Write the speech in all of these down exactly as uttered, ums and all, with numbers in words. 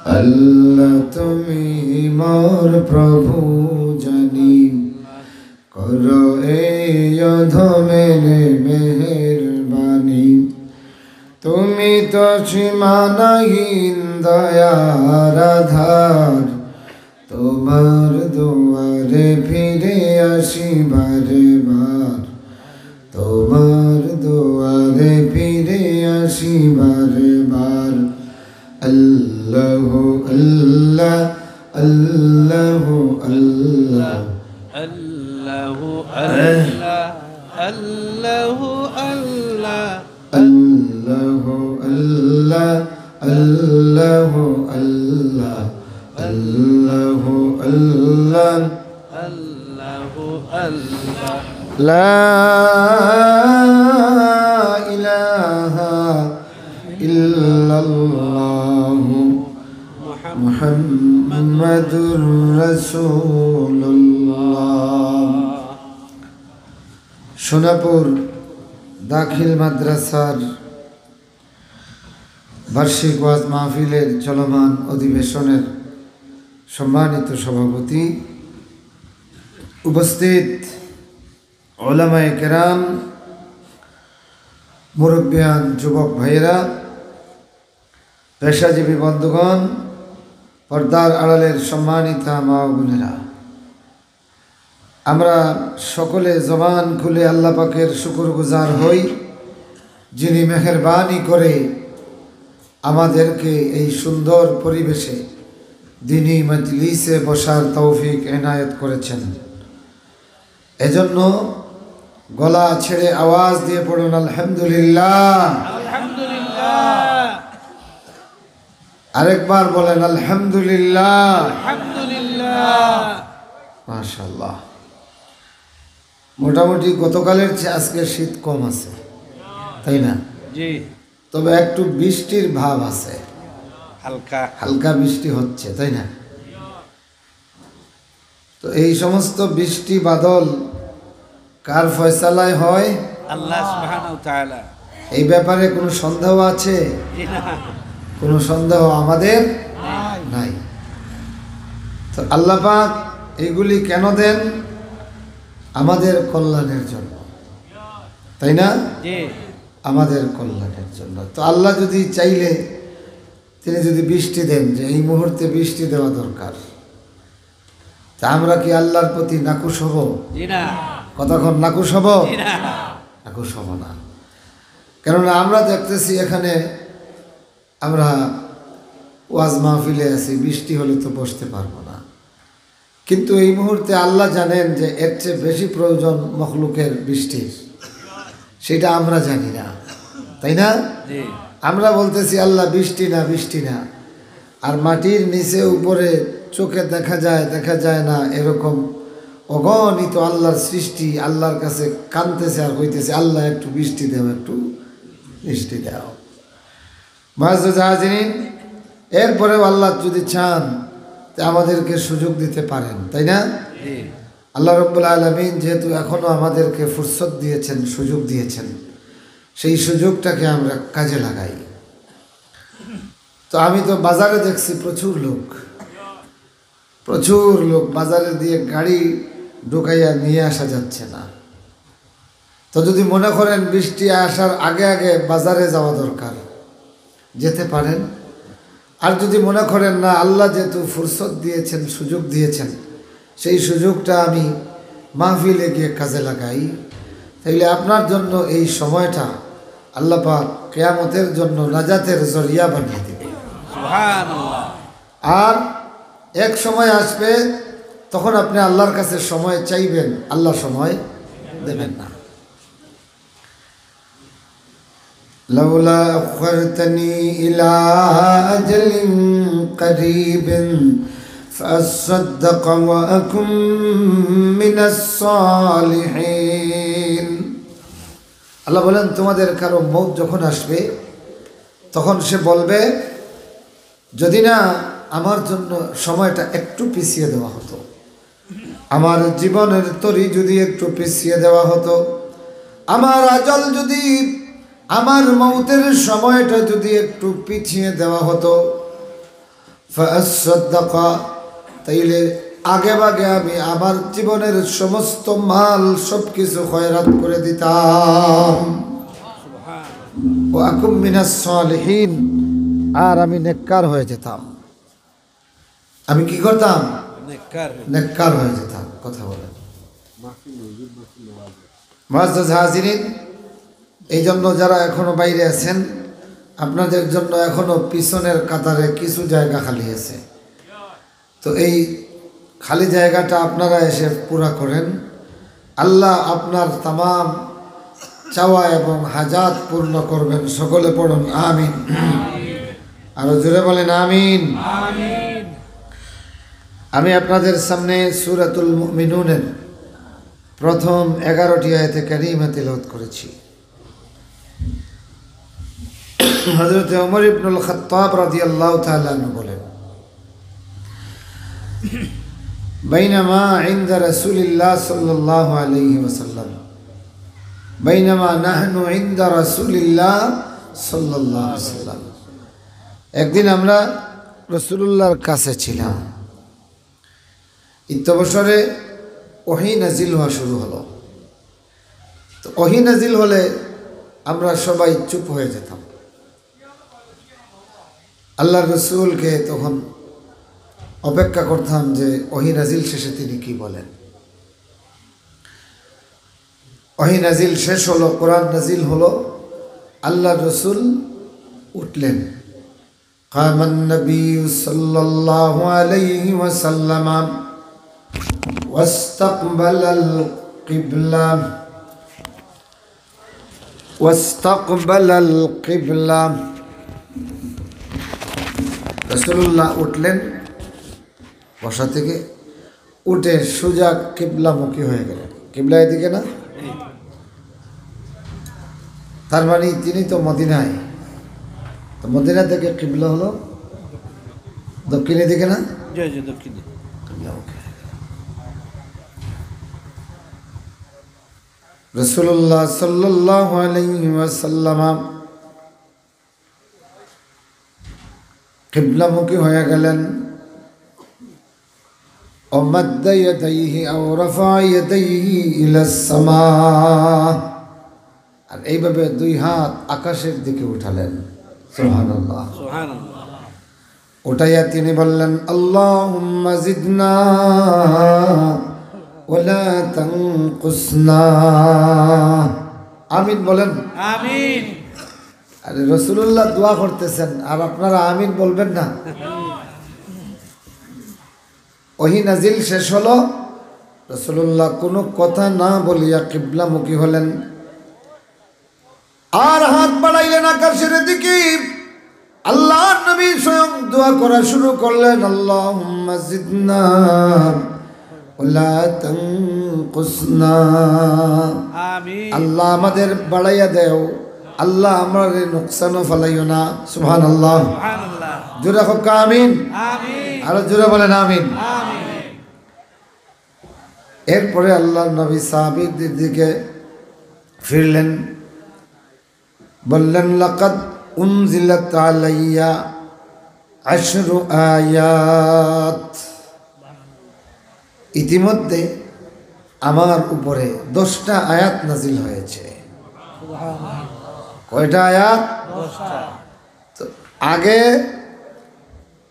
আল্লাহ তুমি মোর প্রভু জানি, করো এই অধমের মেহেরবানি। তুমি তো সীমানাহীন দয়ার আধার, তোমার দুয়ারে ফিরে আসি বারে বার, তোমার দুয়ারে ফিরে আসি বারে বার। আল্লাহ, আল্লাহ, আল্লাহ, আল্লাহ। আল্লাহ, আল্লাহ, আল্লাহ, আল্লাহ। আল্লাহ, আল্লাহ, আল্লাহ, আল্লাহ, আল্লাহ, আল্লাহ। আল্লাহ, আল্লাহ। লা ইলাহা ইল্লাল্লাহু মুহাম্মাদুর রাসূলুল্লাহ। সোনাপুর দাখিল মাদ্রাসার বার্ষিক ওয়াজ মাহফিলের চলমান অধিবেশনের সম্মানিত সভাপতি, উপস্থিত ওলামায়ে কেরাম, মুরব্বিয়ান, যুবক ভাইয়েরা, পেশাজীবী বন্ধুগণ, পর্দার আড়ালের সম্মানিতা মা ও বোনেরা, আমরা সকলে জবান খুলে আল্লাহ পাকের শুকরগুজার হই, যিনি মেহেরবানি করে আমাদেরকে এই সুন্দর পরিবেশে দিনী মজলিসে বসার তৌফিক এনায়েত করেছেন। এজন্য গলা ছেড়ে আওয়াজ দিয়ে পড়ুন, আলহামদুলিল্লাহ। আলহামদুলিল্লাহ। আরেকবার বলেন, আলহামদুলিল্লাহ। আলহামদুলিল্লাহ। মাশাআল্লাহ। মোটামুটি গতকালের চেয়ে আজকে শীত কম আছে, তাই না? জি। তবে একটু বৃষ্টির ভাব আছে, হালকা। হালকা বৃষ্টি হচ্ছে, তাই না? তো এই সমস্ত বৃষ্টি বাদল কার ফয়সালায় হয়? আল্লাহ সুবহানাহু ওয়া তাআলা। এই ব্যাপারে কোনো সন্দেহ আছে? জি না। কোনো সন্দেহ আমাদের নাই। নাই। তো আল্লাহ পাক এগুলি কেন দেন? আমাদের কল্যাণের জন্য, তাই না? জি। আমাদের কল্যাণের জন্য। তো আল্লাহ যদি চাইলে, তিনি যদি বৃষ্টি দেন, যে এই মুহূর্তে বৃষ্টি দেওয়া দরকার, তা আমরা কি আল্লাহর প্রতি নাখুশ হব? জি না। কতক্ষণ নাখুশ হব? জি না। নাখুশ হব না। কেননা আমরা দেখতেছি এখানে আমরা ওয়াজ মাহফিলে আছি, বৃষ্টি হলে তো বসতে পারবো না। কিন্তু এই মুহূর্তে আল্লাহ জানেন যে এর চেয়ে বেশি প্রয়োজন মখলুকের বৃষ্টির, সেটা আমরা জানি না, তাই না? জি। আমরা বলতেছি, "আল্লাহ, বৃষ্টি না, বৃষ্টি না।" আর মাটির নিচে উপরে চোখে দেখা যায়, দেখা যায় না, এরকম অগণিত আল্লাহর সৃষ্টি আল্লাহর কাছে কাঁদতেছে আর কইতেছে, "আল্লাহ, একটু বৃষ্টি দাও, একটু বৃষ্টি দাও।" মুআজ্জাজ হাজিরিন, এরপরেও আল্লাহ যদি চান, তে আমাদেরকে সুযোগ দিতে পারেন, তাই না? জি। আল্লাহ রাব্বুল আলামিন যেহেতু এখনো আমাদেরকে ফুরসত দিয়েছেন, সুযোগ দিয়েছেন, সেই সুযোগটাকে আমরা কাজে লাগাই। তো আমি তো বাজারে দেখছি প্রচুর লোক, প্রচুর লোক, বাজারে দিয়ে গাড়ি ঢুকাইয়া নিয়ে আসা যাচ্ছে না। তো যদি মনে করেন বৃষ্টি আসার আগে আগে বাজারে যাওয়া দরকার, যেতে পারেন। আর যদি মনে করেন, "না, আল্লাহ যেহেতু ফুরসত দিয়েছেন, সুযোগ দিয়েছেন, সেই সুযোগটা আমি মাহফিলে গিয়ে কাজে লাগাই", তাইলে আপনার জন্য এই সময়টা আল্লাহ পাক কিয়ামতের জন্য নাজাতের জরিয়া বানিয়ে দিবে। সুবহানাল্লাহ। আর এক সময় আসবে, তখন আপনি আল্লাহর কাছে সময় চাইবেন, আল্লাহ সময় দেবেন না। লাউলা আখখারতানি ইলা আজালিন কারীবিন ফাআসসাদ্দাকা ওয়া আকুম মিনাস সালিহিন। আল্লাহ বলেন, তোমাদের কারো মউত যখন আসবে, তখন সে বলবে, "যদি না আমার জন্য সময়টা একটু পিছিয়ে দেওয়া হতো, আমার জীবনের তরি যদি একটু পিছিয়ে দেওয়া হতো, আমার আজল যদি, আমার মউতের সময়টা যদি একটু পিছিয়ে দেওয়া হতো, فأصدق, তাইলে আগে ভাগে আমি আমার জীবনের সমস্ত মাল সবকিছু খয়রাত করে দিতাম। وأكن من الصالحين, আর আমি নেককার হয়ে যেতাম। আমি কি করতাম? নেককার হয়ে। নেককার হয়ে যেতাম। কথা বলেন। মুআজ্জাজ হাজিরিন, এই জন্য যারা এখনো বাইরে আছেন, আপনাদের জন্য এখনো পিছনের কাতারে কিছু জায়গা খালি আছে। তো এই খালি জায়গাটা আপনারা এসে পুরা করেন। আল্লাহ আপনার তামাম চাওয়া এবং হাজাত পূর্ণ করবেন। সকলে পড়ুন, আমিন। আরো জোরে বলেন, আমিন। আমি আপনাদের সামনে সূরাতুল মুমিনুনের প্রথম এগারোটি আয়াতে কারিমা তিলাওয়াত করেছি। হযরত ওমর ইবনুল খাত্তাব রাদিয়াল্লাহু তাআলা আনহু বলেন, بينما عند رسول الله صلى الله عليه وسلم، بينما نحن عند رسول الله صلى الله عليه وسلم। একদিন আমরা রাসূলুল্লাহর কাছে ছিলাম। ইত্যবসরে ওহী নাজিল হওয়া শুরু হলো। তো ওহী নাজিল হলে আমরা সবাই চুপ হয়ে যেতাম। আল্লাহর রসুলকে তখন অপেক্ষা করতাম যে ওহী নাজিল শেষে তিনি কি বলেন। ওহী নাজিল শেষ হলো, কোরআন নাজিল হলো, আল্লাহর রসুল উঠলেন। قام النبي صلى الله عليه وسلم واستقبل القبلة، واستقبل القبلة। রাসূলুল্লাহ উঠলেন বসা থেকে, উঠে সোজা কিবলামুখী হয়ে গেলেন। কিবলা এদিকে না? তার মানে তিনি তো মদিনায়, তো মদিনা থেকে কিবলা হলো দক্ষিণের দিকে না? জি, জি, দক্ষিণে। কিবলামুখী। রাসূলুল্লাহ সাল্লাল্লাহু আলাইহি ওয়াসাল্লাম কিবলামুখী হয়ে গেলেন। ومد يديه أو رفع يديه إلى السماء। আর এইভাবে দুই হাত আকাশের দিকে উঠালেন। সুবহানাল্লাহ। সুবহানাল্লাহ। উঠাইয়া তিনি বললেন, اللهم زدنا ولا تنقصنا। আমিন বলেন। আমিন। আরে, রাসূলুল্লাহ দোয়া করতেছেন, আর আপনারা আমিন বলবেন না? ওহী নাজিল শেষ হলো, রাসূলুল্লাহ কোনো কথা না বলিয়া কিবলামুখী হলেন, আর হাত বাড়াইলেন আকাশের দিকে। আল্লাহর নবী স্বয়ং দোয়া করা শুরু করলেন, اللهم زدنا ولا تنقصنا। আমিন। আল্লাহ আমাদের বাড়াইয়া দেও, আল্লাহ আমরারে নুকসানো ফালাইও না। সুবহানাল্লাহ। সুবহানাল্লাহ। জোরে হোক আমিন। আমিন। আরো জোরে বলেন আমিন। আমিন। এরপরে আল্লাহর নবী সাহাবীদের দিকে ফিরলেন, বললেন, لقد أنزلت علي عشر آيات। ইতিমধ্যে আমার উপরে দশটা আয়াত নাজিল হয়েছে। কয়টা আয়াত? দশটা। তো আগে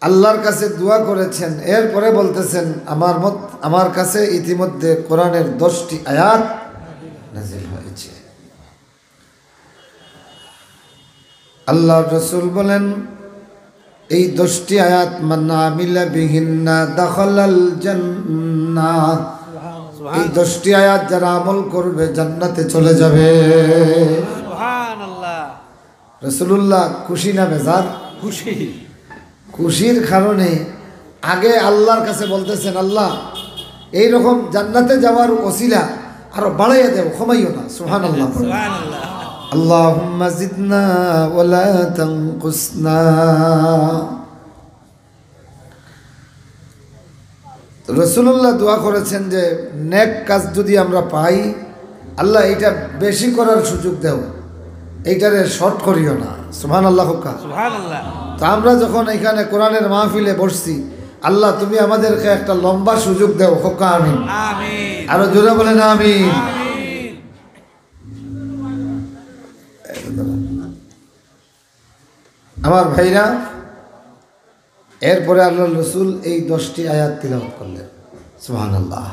আল্লাহর কাছে দোয়া করেছেন, এরপরে বলতেছেন, আমার মত-, আমার কাছে ইতিমধ্যে কোরআনের দশটি আয়াত নাজিল হয়েছে। আল্লাহর রাসূল বলেন, এই দশটি আয়াত, من عمل بهن دخل الجنة, এই দশটি আয়াত যারা আমল করবে জান্নাতে চলে যাবে। সুবহানাল্লাহ। রাসূলুল্লাহ খুশি না বেজার? খুশি। খুশির কারণে আগে আল্লাহর কাছে বলতেছেন, আল্লাহ, এইরকম জান্নাতে যাওয়ার ওসিলা আরো বাড়াইয়া দেও, কমাইও না। সুবহানাল্লাহ। সুবহানাল্লাহ। اللهم زدنا ولا تنقصنا। রাসূলুল্লাহ দোয়া করেছেন যে নেক কাজ যদি আমরা পাই, আল্লাহ, এটা বেশি করার সুযোগ দেও, এইটারে শর্ট করিও না। সুবহানাল্লাহ। সুবহানাল্লাহ। তো আমরা যখন এখানে কোরআনের মাহফিলে বসছি, আল্লাহ, তুমি আমাদেরকে একটা লম্বা সুযোগ দাও, কউক্কা আমিন। আমিন। আরো জোরে বলেন, আমিন। আমিন। আমার ভাইরা, এরপরে আল্লাহর রসুল এই দশটি আয়াত তিলাওয়াত করলেন। সুবহানাল্লাহ।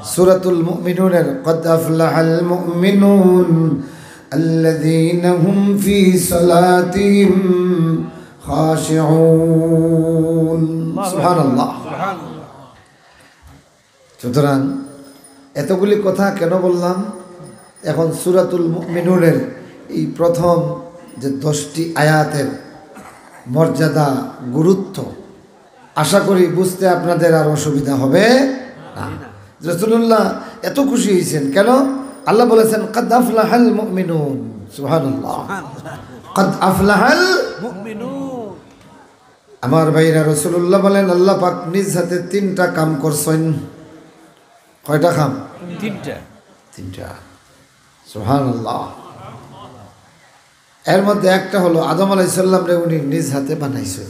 সূরাতুল মুমিনুনের, "কদ আফলাহাল মুমিনুন আল্লাযীনা হুম ফী সালাতিহিম খাশিউন।" সুবহানাল্লাহ। সুতরাং এতগুলি কথা কেন বললাম? এখন সূরাতুল মুমিনুনের এই প্রথম যে দশটি আয়াতের মর্যাদা, গুরুত্ব, আশা করি বুঝতে আপনাদের আর অসুবিধা হবে না। রাসূলুল্লাহ এত খুশি হয়েছেন কেন? আল্লাহ বলেছেন, "কদ আফলাহাল মুমিনুন।" সুবহানাল্লাহ। "কদ আফলাহাল।" মুমিনুন। আমার ভাইরা, রাসূলুল্লাহ বলেন, আল্লাহ পাক নিজ হাতে তিনটা কাম করছেন। কয়টা কাম? তিনটা। তিনটা। সুবহানাল্লাহ। এর মধ্যে একটা হলো আদম আলাইহিস সালামরে উনি নিজ হাতে বানাইছেন,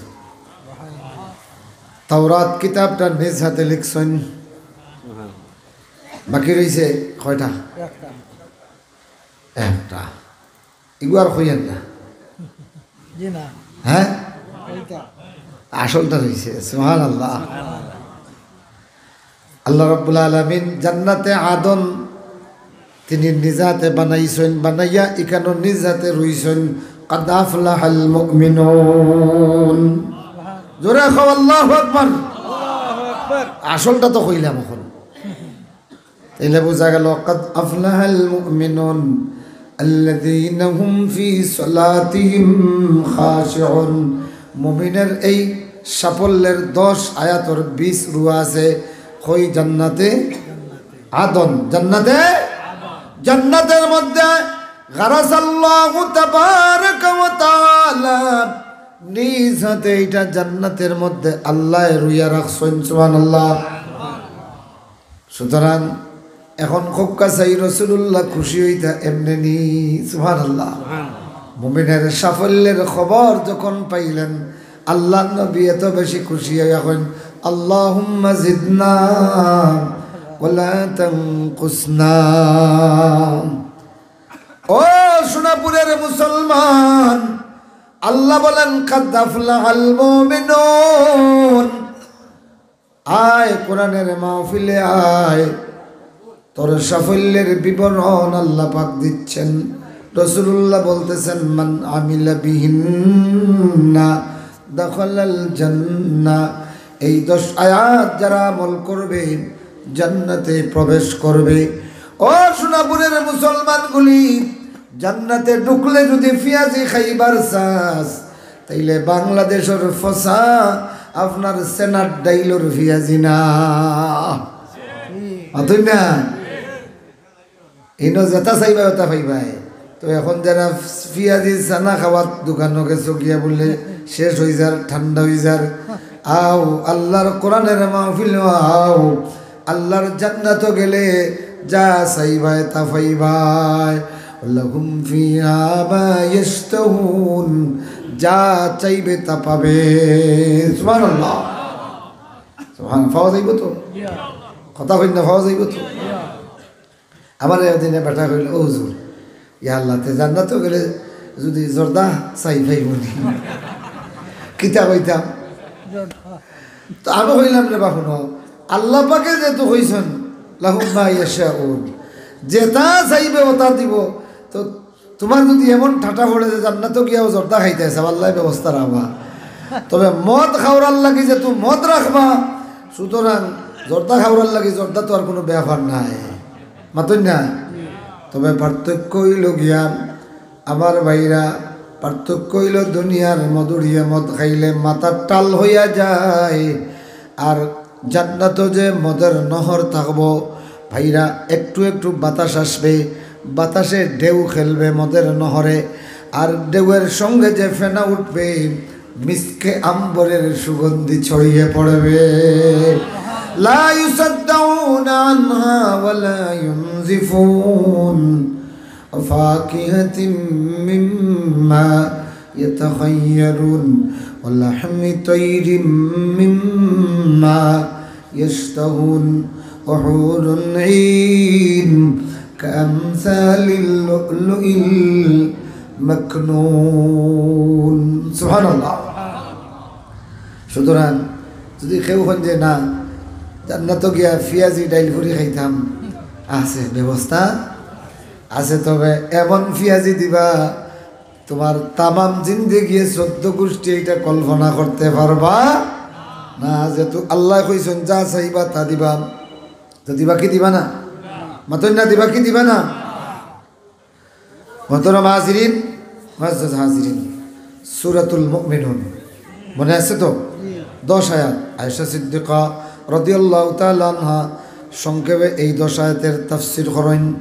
তাওরাত কিতাবটা নিজ হাতে লিখছেন। বাকি রইছে কয়টা? একটা। একটা। এগু আর কইয়েন না। জি না। হ্যাঁ? এইটা। আসলটা রইছে। সুবহানাল্লাহ। আল্লাহ রাব্বুল আলামিন জান্নাতে আদন তিনি নিজ হাতে বানাইছেন, বানাইয়া ইখানো নিজ হাতে রইছেন। "কদ আফলাহাল মুমিনুন।" জোরে কও, "আল্লাহু আকবার।" আল্লাহু আকবার। আসলটা তো কইলাম এখন। তাইলে বুঝা গেল, "কদ আফলাহাল মুমিনুন আল্লাযীনা হুম ফী সালাতিহিম খাশিউন।" মুমিনের এই সাফল্যের দশ আয়াতর বীজ রুয়া আছে। কই? জান্নাতে আদন। জান্নাতে, জান্নাতের মধ্যে গারাসাল্লাহু তাবারাকা ওয়া তাআলা নিজ হাতে এইটা জান্নাতের মধ্যে আল্লাহ রুইয়া রাখছেন। সুবহানাল্লাহ। সুতরাং এখন কউক্কা চাই, রাসূলুল্লাহ খুশি হইতা এমনে নি? সুবহানাল্লাহ। মুমিনের সাফল্যের খবর যখন পাইলেন, আল্লাহর নবী এত বেশি খুশি হইয়া কইন, "আল্লাহুম্মা জিদনা ওয়া লা তানকুসনা।" ও সোনাপুরের মুসলমান, আল্লাহ বলেন, "কদ আফলাহাল মুমিনুন।" আয় কোরআনের মাহফিলে আয়, তোর সাফল্যের বিবরণ আল্লাহ পাক দিচ্ছেন। রাসূলুল্লাহ বলতেছেন, "মান আমিলা বিহিন্না দাখালাল জান্নাহ।" এই দশ আয়াত যারা আমল করবে, জান্নাতে প্রবেশ করবে। ও সোনাপুরের মুসলমানগুলি, জান্নাতে ঢুকলে যদি পিয়াজি খাইবার চাস, তাইলে বাংলাদেশর ফসা আপনার সেনার ডাইলর পিয়াজি না। মাতুন না? ইনো যেটা চাইবা ওটা পাইবায়। তো এখন যারা পিয়াজি চানা খাওয়ার দোকানো গেছো গিয়া বলে শেষ হই যার, ঠান্ডা হই যার, আও আল্লাহর কোরআনের মাহফিল আও, আল্লাহর জান্নাতো গেলে যা চাইবায় তা পাইবায়। লাহুম ফিহা মা ইয়াশতাহুন, যা চাইবে তা পাবে। সুবহানাল্লাহ। সুবহান, পাওয়া যাইব তো? কথা কইন না, পাওয়া যাইব তো? আমার একদিনে বেটা কইল, "ও হুজুর, ইয়া আল্লাহ, তে জান্নাতো গেলে যদি জর্দা চাই পাইব নি?" কিতা কইতাম? তো আমি কইলাম, "রে বা হুনো, আল্লাহ পাকে যেহেতু কইছেন, লাহুম মা ইয়াশাউন, যেটা চাইবে ওটা দিব।" তো তোমার যদি এমন ঠাটা পড়ে যে জান্নাতো গিয়াও জর্দা খাইতে আছে, আল্লাহ ব্যবস্থা রাখবা। তবে মদ খাওয়ার লাগি যেহেতু মদ রাখবা, সুতরাং জর্দা খাওয়ার লাগি জর্দা তো আর কোনো ব্যাপার নাই। মাতুন না? তবে পার্থক্য হইল গিয়া, আমার ভাইরা, পার্থক্য হইল দুনিয়ার মদুরিয়ে মদ খাইলে মাথার টাল হইয়া যায়, আর জান্নাতো যে মদের নহর থাকবো, ভাইরা, একটু একটু বাতাস আসবে, বাতাসে ঢেউ খেলবে মদের নহরে, আর ঢেউয়ের সঙ্গে যে ফেনা উঠবে, মিসকে আম্বরের সুগন্ধি ছড়িয়ে পড়বে। লা ইউসাদ্দাউনা আনহা ওয়া লা ইউনজিফুন। ওয়া ফাকিহাতিম মিম্মা ইয়াতাখায়্যারুন। ولحم طير مما يشتهون وحور عين كأمثال اللؤلؤ المكنون. সুবহানাল্লাহ। সুতরাং যদি কেউ কইন যে না, জান্নাতো গিয়া পিয়াজি ডাইল পুরি খাইতাম, আছে ব্যবস্থা আছে, তবে এমন পিয়াজি দিবা, তোমার তামাম জিন্দেগি চোদ্দ গোষ্ঠী এটা কল্পনা করতে পারবা না। যেহেতু আল্লায় কইছইন, "যা চাইবা তা দিবা", তো দিবা কি দিবা না? মাতইন না, দিবা কি দিবা না? মোহতরম হাজিরিন, মুআজ্জাজ হাজিরিন, সূরাতুল মুমিনুন, মনে আছে তো? দশ আয়াত। আয়েশা সিদ্দিকা রাদিয়াল্লাহু তাআলা আনহা সংক্ষেপে এই দশ আয়াতের তাফসীর করইন।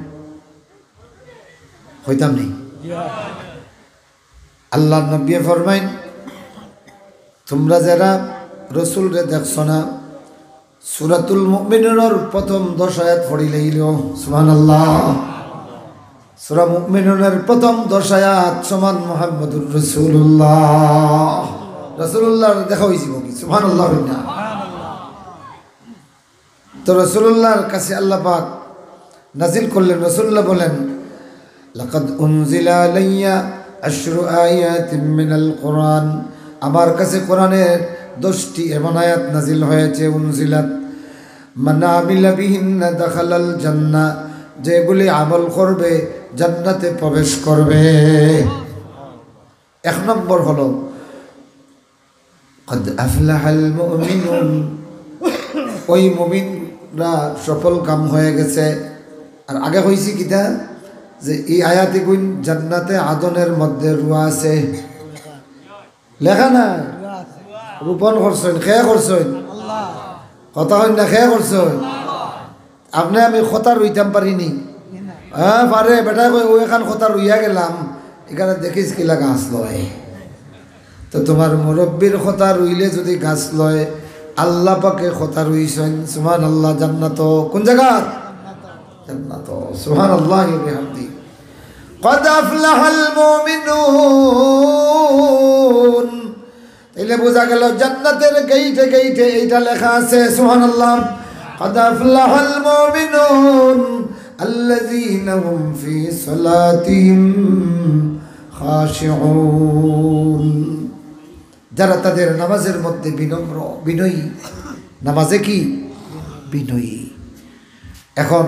কইতাম নি? আল্লাহর নবী ফরমাইন, তোমরা যারা রসুলরে দেখছো না, সূরাতুল মুমিনুনর প্রথম দশ আয়াত পড়িলাইলেও, সুবহানাল্লাহ, সূরা মুমিনুনর প্রথম দশ আয়াত সমান মুহাম্মাদুর রাসূলুল্লাহ। রাসূলুল্লাহরে দেখা অইযিবো কি? সুবহানাল্লাহ, অইনা? তো রাসূলুল্লাহর কাছে আল্লাহ পাক নাজিল করলেন, রাসূলুল্লাহ বলেন, "লাকাদ উনজিলা আলাইয়া আশরু আয়াতিন মিনাল কুরআন।" আমার কাছে কোরআনের দশটি এমন আয়াত নাজিল হয়েছে, উনজিলাত, "মান আমিলা বিহিন্না দাখালাল জান্নাহ", যেগুলি আমল করবে জান্নাতে প্রবেশ করবে। এক নম্বর হলো, "কদ আফলাহাল মুমিনুন", ওই মুমিনরা সফল কাম হয়ে গেছে। আর আগে কইছি কিতা, যে এই আয়াতিগুইন জান্নাতে আদনের মধ্যে রুয়া আছে, লেখা না, রোপণ করছইন, কে করছইন? কথা কইন না, কে করছইন? আপনে আমি কথা রুইতাম পারিনি? হ্যাঁ, পারে। বেটায় কয়, "অউ এখান কথা রুইয়া গেলাম, এখানে দেখিস কিলা গাছ লয়।" তো তোমার মুরব্বির কথা রুইলে যদি গাছ লয়, আল্লাহ পাকে কথা রুইছইন, সুবহানাল্লাহ, জান্নাতো। কোন জায়গা? জান্নাতো। সুবহানাল্লাহি ওয়া বিহামদি। কদ আফলাহাল মুমিনুন। তাইলে বুঝা গেল জান্নাতের গেইটে গেইটে এইটা লেখা আছে, সুবহানাল্লাহ, "কদ আফলাহাল মুমিনুন আল্লাযীনা হুম ফী সালাতিহিম খাশিউন।" যারা তাদের নামাজের মধ্যে বিনম্র, বিনয়ী, নামাজে কি? বিনয়ী। এখন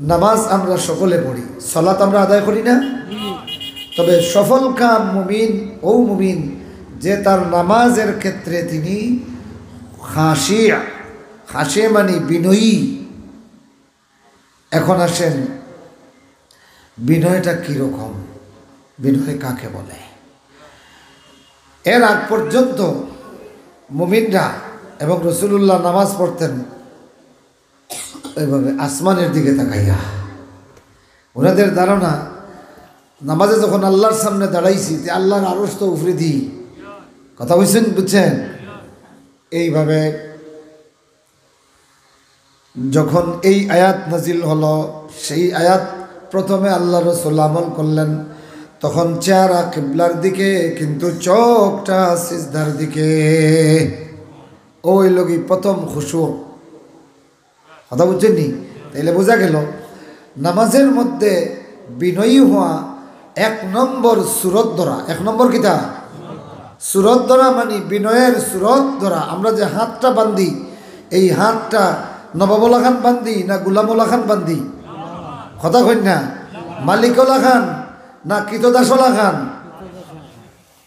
নামাজ আমরা সকলে পড়ি, সালাত আমরা আদায় করি না? তবে সফল কাম মুমিন, ও মুমিন, যে তার নামাজের ক্ষেত্রে তিনি খাশিয়া, খাশিয়া মানে বিনয়ী। এখন আসেন, বিনয়টা কীরকম? বিনয় কাকে বলে? এর আগ পর্যন্ত মুমিনরা এবং রাসূলুল্লাহ নামাজ পড়তেন এইভাবে আসমানের দিকে তাকাইয়া। ওনাদের ধারণা, নামাজে যখন আল্লাহর সামনে দাঁড়াইছি, তে আল্লাহর আরশ তো উপরেদি। কথা বুঝছেন? বুঝছেন? এইভাবে যখন এই আয়াত নাজিল হলো, সেই আয়াত প্রথমে আল্লাহ রসুল আমল করলেন, তখন চেহারা কিবলার দিকে, কিন্তু চোখটা সিজদার দিকে। ওই লগি প্রথম খুশু। কথা বুঝছেন নি? তাইলে বোঝা গেল, নামাজের মধ্যে বিনয়ী হওয়া এক নম্বর সুরত ধরা। এক নম্বর কিতা? সুরত ধরা মানে বিনয়ের সুরত ধরা। আমরা যে হাতটা বান্ধি, এই হাতটা নবাবওয়ালা খান বান্ধি না গুলামওয়ালা খান বান্ধি? কথা কইন না। মালিকওয়ালা খান না কৃতদাসওয়ালা খান?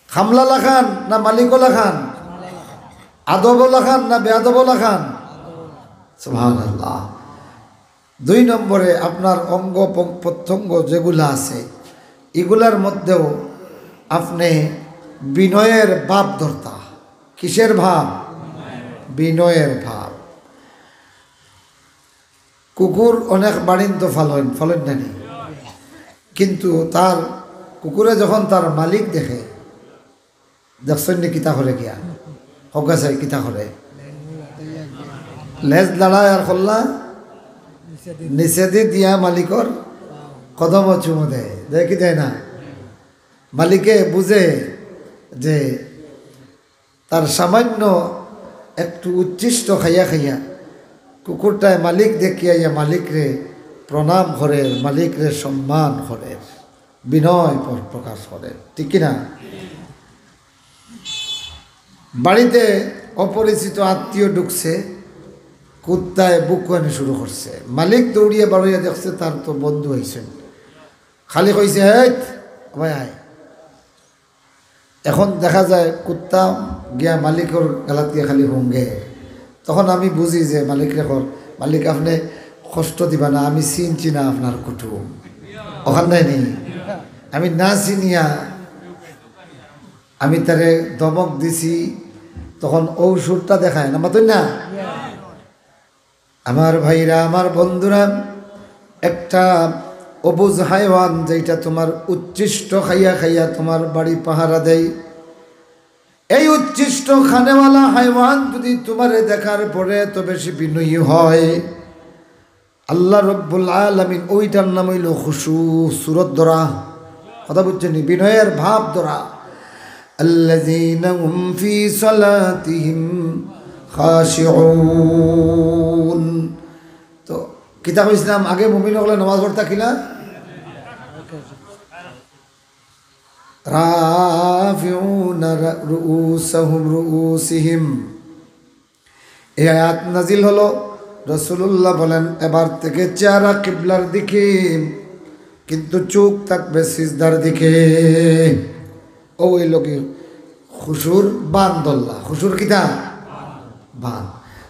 খামলালা খান না মালিকওয়ালা খান? আদবওয়ালা খান না বেআদবওয়ালা খান? সুবহানাল্লাহ। দুই নম্বরে আপনার অঙ্গ পং-, প্রত্যঙ্গ যেগুলা আছে, এগুলার মধ্যেও আপনি বিনয়ের ভাব ধরতা। কিসের ভাব? বিনয়ের ভাব। কুকুর অনেক বাড়িন তো ফালইন, ফালইন না নি? কিন্তু তার কুকুরে যখন তার মালিক দেখে, দেখছইন নি কিতা করে গিয়া? হকা চাই কিতা করে? লেজ লাড়ায় আর খল্লা নিচেদি দিয়া মালিকর কদম চুমু দেয়। দেয় কি দেয় না? মালিকে বুঝে যে তার সামান্য একটু উচ্ছিষ্ট খাইয়া খাইয়া কুকুরটায় মালিক দেখিয়া ইয়া মালিকরে প্রণাম করের, মালিকরে সম্মান করের, বিনয় প্র-, প্রকাশ করের, ঠিক কি না? বাড়িতে অপরিচিত আত্মীয় ঢুকছে, কুত্তায় ভুকুয়ানি শুরু করছে। মালিক দৌড়িয়া বারইয়া দেখছে তার তো বন্ধু আইছইন, খালি কইছে, "হেইত, ভাই আয়।" এখন দেখা যায় কুত্তা গিয়া মালিকর গালাত গিয়া খালি হুঙ্গে। তখন আমি বুঝি যে মালিকরে কর, "মালিক, আপনে কষ্ট দিবা না, আমি চিনছি না আপনার কুটুম।" অখান নাই নি? আমি না চিনিয়া আমি তারে ধমক দিছি, তখন অউ সুরটা দেখায় না, মাতইন না? আমার ভাইরা, আমার বন্ধুরা, একটা অবুঝ হায়ওয়ান যেটা তোমার উচ্ছিষ্ট খাইয়া খাইয়া তোমার বাড়ি পাহারা দেয়, এই উচ্ছিষ্ট খানেওয়ালা হায়ওয়ান যদি তোমারে দেখার পরে এত বেশি বিনয়ী হয়, আল্লাহ রব্বুল আলামিন, ওইটার নাম অইলো খুশু, সুরত ধরা। কথা বুঝছইন নি? বিনয়ের ভাব ধরা। আল্লাযীনা হুম ফী সালাতিহিম খাশিউন। তো কিতা কইছিলাম, আগে মুমিন অকলে নামাজ পড়তা কিলা? রাফিউনা রা-, রুউসাহুম, রুউসিহিম। এই আয়াত নাজিল হলো, রাসূলুল্লাহ বলেন, এবার থেকে চেহারা কিবলার দিকে, কিন্তু চোখ থাকবে সিজদার দিকে। অউ অইলো গি খুশুর বান ধরলা। খুশুর কিতা? বান।